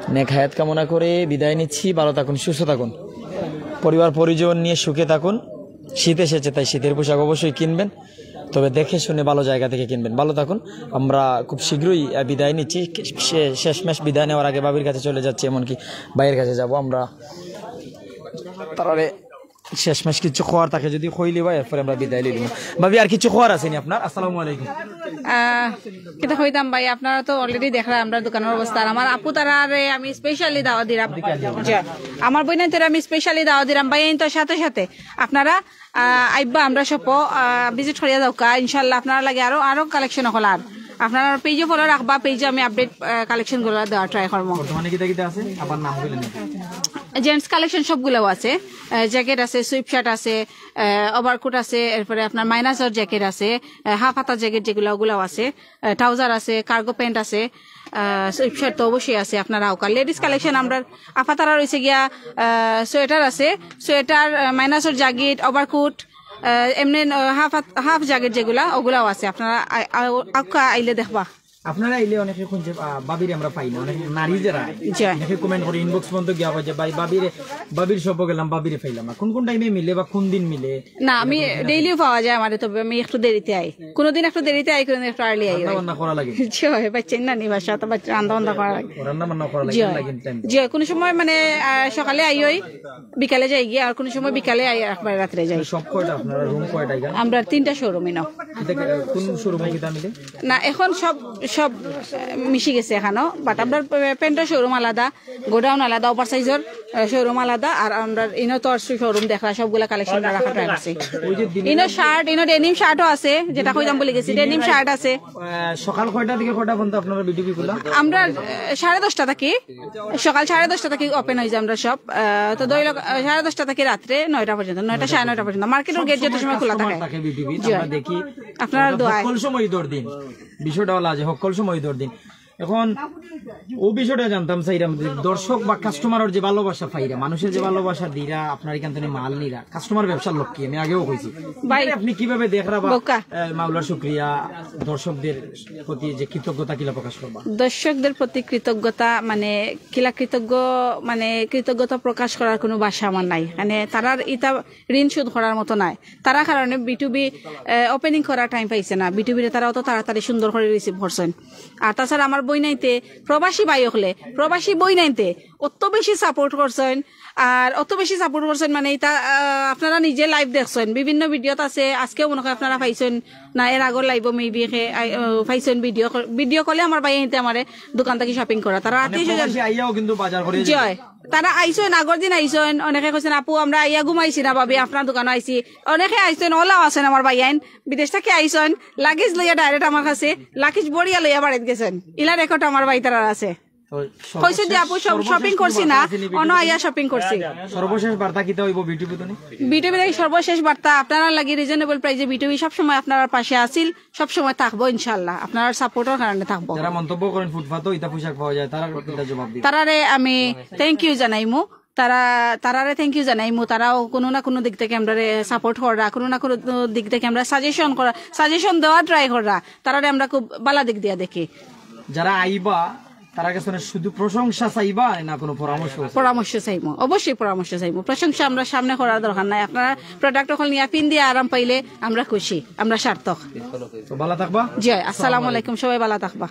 নেক হায়াত কামনা করে বিদায় নিচ্ছি। ভালো থাকুন, সুস্থ থাকুন, পরিবার পরিজন নিয়ে সুখে থাকুন। শীত এসেছে, তাই শীতের পোশাক অবশ্যই কিনবেন, তবে দেখে শুনে ভালো জায়গা থেকে কিনবেন। ভালো থাকুন। আমরা খুব শীঘ্রই আহ, বিদায় নিচ্ছি। শে- শেষমেশ বিদায় নেওয়ার আগে ভাবির কাছে চলে যাচ্ছি, এমনকি ভাইয়ের কাছে যাব আমরা। তারারে শেষমেশ কিছু খোয়ার থাকে যদি কইলি ভাই, এরপরে আমরা বিদায় লই দিব। ভাবি, আর কিছু খোয়ার আছে নি আপনার? আসসালামু আলাইকুম। আহ, কিতা কইতাম ভাই, আপনারা তো অলরেডি দেখরা আমরার দোকানর অবস্থা। আর আমার আপু তারারে আমি স্পেশালি দাওয়াত দিরাম। জি, আমার বইনাইন্তরে আমি স্পেশালি দাওয়াত দিরাম ভাই, এই তো সাথে সাথে আপনারা আহ, আইবা আমরার শপো ভিজিট করিয়া যাউক্কা। ইনশাআল্লাহ আপনারার লাগি আরো আরো কালেকশন অকল আর আপনারা পেজও ফলো রাখবা, পেজে আমি আপডেট কালেকশন গুলা দেওয়ার ট্রাই করমু। বর্তমানে কিতা কিতা আছে? আবার নাম বলেন। জেন্টস কালেকশন সবগুলাও আছে, জ্যাকেট আছে, সুইপ শার্ট আছে, ওভারকোট আছে, এরপরে আপনার মাইনাসর জ্যাকেট আছে, হাফ হাতা জ্যাকেট যেগুলা ওগুলাও আছে, ট্রাউজার আছে, কার্গো প্যান্ট আছে, সুইপ শার্ট তো অবশ্যই আছে। আপনারা আউক্কা। লেডিস কালেকশন আমরা আফাতারা রইছে গিয়া সোয়েটার আছে, সোয়েটার, মাইনাসর জ্যাকেট, ওভারকোট, এমনি হাফ হাফ জ্যাকেট যেগুলা ওগুলাও আছে। আপনারা আ- আ- আউক্কা আইলে দেখবা। আপনারা আইলে অনেকে কোন যে আহ, ভাবিরে আমরা পাই না, অনেক নারী যারা জি। অনেকে কমেন্ট করে, ইনবক্স পর্যন্ত গিয়া কয় যে ভাই ভাবিরে, ভাবির শপো গেলাম, ভাবিরে পাইলাম না। কোন কোন টাইমে মিলে বা কোন দিন মিলে? না, আমি ডেইলিও পাওয়া যায় আমারে, তবে আমি একটু দেরিতে আই, কোনোদিন একটু দেরিতে আই, কোনোদিন একটু আর্লি আই। রান্না বান্না করা লাগে? জি হয়, বাচ্চা না নি বাসা তো বাচ্চা রান্ধা বান্ধা করা লাগে। রান্না বান্না করা লাগে জি হয়। লাগিন টাইম? জি হয়, কোনো সময় মানে আহ, সকালে আই ওই বিকালে যাই গিয়া, আর কোনো সময় বিকালে আই একবার রাত্রে যাই। সব কয়টা আপনারা রুম কয়টা এখানে? আমরা তিনটা শোরুমে না। কিতা- কোন শোরুম কিতা মিলে? না, এখন সব সব আহ, মিশি গেছে এখানো, বাট আমরা প্যান্টর শোরুম আলাদা, গোডাউন আলাদা, ওভার সাইজর শোরুম আলাদা, আর আমরা ইনো তো আর শোরুম দেখরা সবগুলা কালেকশন রাখা ট্রাই আছে। ইনো শার্ট, ইনো ডেনিম শার্টও আছে, যেটা কইতাম বলে গেছি, ডেনিম শার্ট আছে। আহ, সকাল কয়টা থেকে কয়টা পর্যন্ত আপনারা বিটিভি খোলা? আমরা আহ, সাড়ে দশটা থাকি, সকাল সাড়ে দশটা থাকি ওপেন হয়ে যায় আমরা সব। আহ, তো ধরে লও, আহ, সাড়ে দশটা থাকি রাত্রে নয়টা পর্যন্ত, নয়টা সাড়ে নয়টা পর্যন্ত। মার্কেটর গেট যত সময় খোলা থাকে। থাকে বিটিভি জি। আমরা দেখি। আপনার দোয়ায়। হক্কল সময় ঈদর দিন, বিষয়টা হলো যে হক্কল সময় ঈদর দিন। এখন ও বিষয়টা জানতাম চাইরাম যে দর্শক বা কাস্টমারর যে ভালোবাসা পাইরা, মানুষের যে ভালোবাসা দিরা, আপনার এখান থেকে মাল নিরা, কাস্টমার ব্যবসার লক্ষ্যে আমি আগেও কইছি। ভাই, আপনি কিভাবে দেখরা বা বোকা। আহ, মাওলার শুক্রিয়া, দর্শকদের প্রতি যে কৃতজ্ঞতা কিলা প্রকাশ করবা? দর্শকদের প্রতি কৃতজ্ঞতা মানে কিলা কৃতজ্ঞ, মানে কৃতজ্ঞতা প্রকাশ করার কোনো ভাষা আমার নাই। মানে তারার ইতা ঋণ শোধ করার মতো নাই। তারা কারণে বিটুবি ওপেনিং করার টাইম পাইছে না, বিটুবিরে তারা অত তাড়াতাড়ি সুন্দর করে রিসিভ করছেন। আর তাছাড়া আমার বইনাইন্তে প্রবাসী ভাই হকলে, প্রবাসী বইনাইন্তে অত বেশি সাপোর্ট করছেন, আর অত বেশি সাপোর্ট করছেন মানে এটা আহ, আপনারা নিজে লাইভ দেখছেন, বিভিন্ন ভিডিওত আছে, আজকেও মনে হয় আপনারা পাইছেন না, এর আগর লাইভও মেবি পাইছেন ভিডিও, ভিডিও কলে আমার ভাই আনতে আমারে দোকান থেকে শপিং করা, তারা আত্মীয় স্বজন প্রবাসী আইয়াও কিন্তু বাজার করে জি হয়। তারা আইসেন, আগর দিন আইসেন, অনেকে কইছেন আপু আমরা আইয়া ঘুমাইছি না ভাবি, আপনার দোকানে আইছি। অনেকে আইসেন, ওলাও আছেন আমার ভাইয়াইন, বিদেশ থেকে আইসেন, লাগেজ লইয়া ডাইরেক্ট আমার কাছে, লাগেজ বড়িয়া লইয়া বাড়িত গেছেন। ইলা রেকর্ড আমার ভাই তারার আছে। তো কইছে যে আপু সব শপিং করছি না, অন আইয়া শপিং করছি। সর্বশেষ বার্তা কিতা হইব বিউটি পুতনি? বিটুবি থাকি সর্বশেষ বার্তা, আপনারা লাগি রিজনেবল প্রাইসে বিটুবি সবসময় আপনার পাশে আছিল, সবসময় থাকবো ইনশাল্লাহ, আপনার সাপোর্টের কারণে থাকবো। যারা মন্তব্য করেন ফুটপাতও ইতা পোশাক পাওয়া যায়, তারা কিতা জবাব দিবে? তারারে আমি থ্যাংক ইউ জানাইমু। তারা, তারারে থ্যাংক ইউ জানাইমু। তারাও কোনো না কোনো দিক থেকে আমরারে সাপোর্ট কররা, কোনো না কোনো দিক থেকে আমরা সাজেশন করা, সাজেশন দেওয়া ট্রাই কররা। তারারে আমরা খুব বালা দিক দিয়া দেখি। যারা আইবা, তারা কাছে শুধু প্রশংসা চাইবা না কোনো পরামর্শ? পরামর্শ চাইমু, অবশ্যই পরামর্শ চাইমু। প্রশংসা আমরা সামনে করার দরকার নাই। আপনারা প্রোডাক্ট অকল নিয়া পিন্দিয়া আরাম পাইলে আমরা খুশি, আমরা সার্থক। তো বালা থাকবা। জি, আসসালামু আলাইকুম, সবাই বালা থাকবা।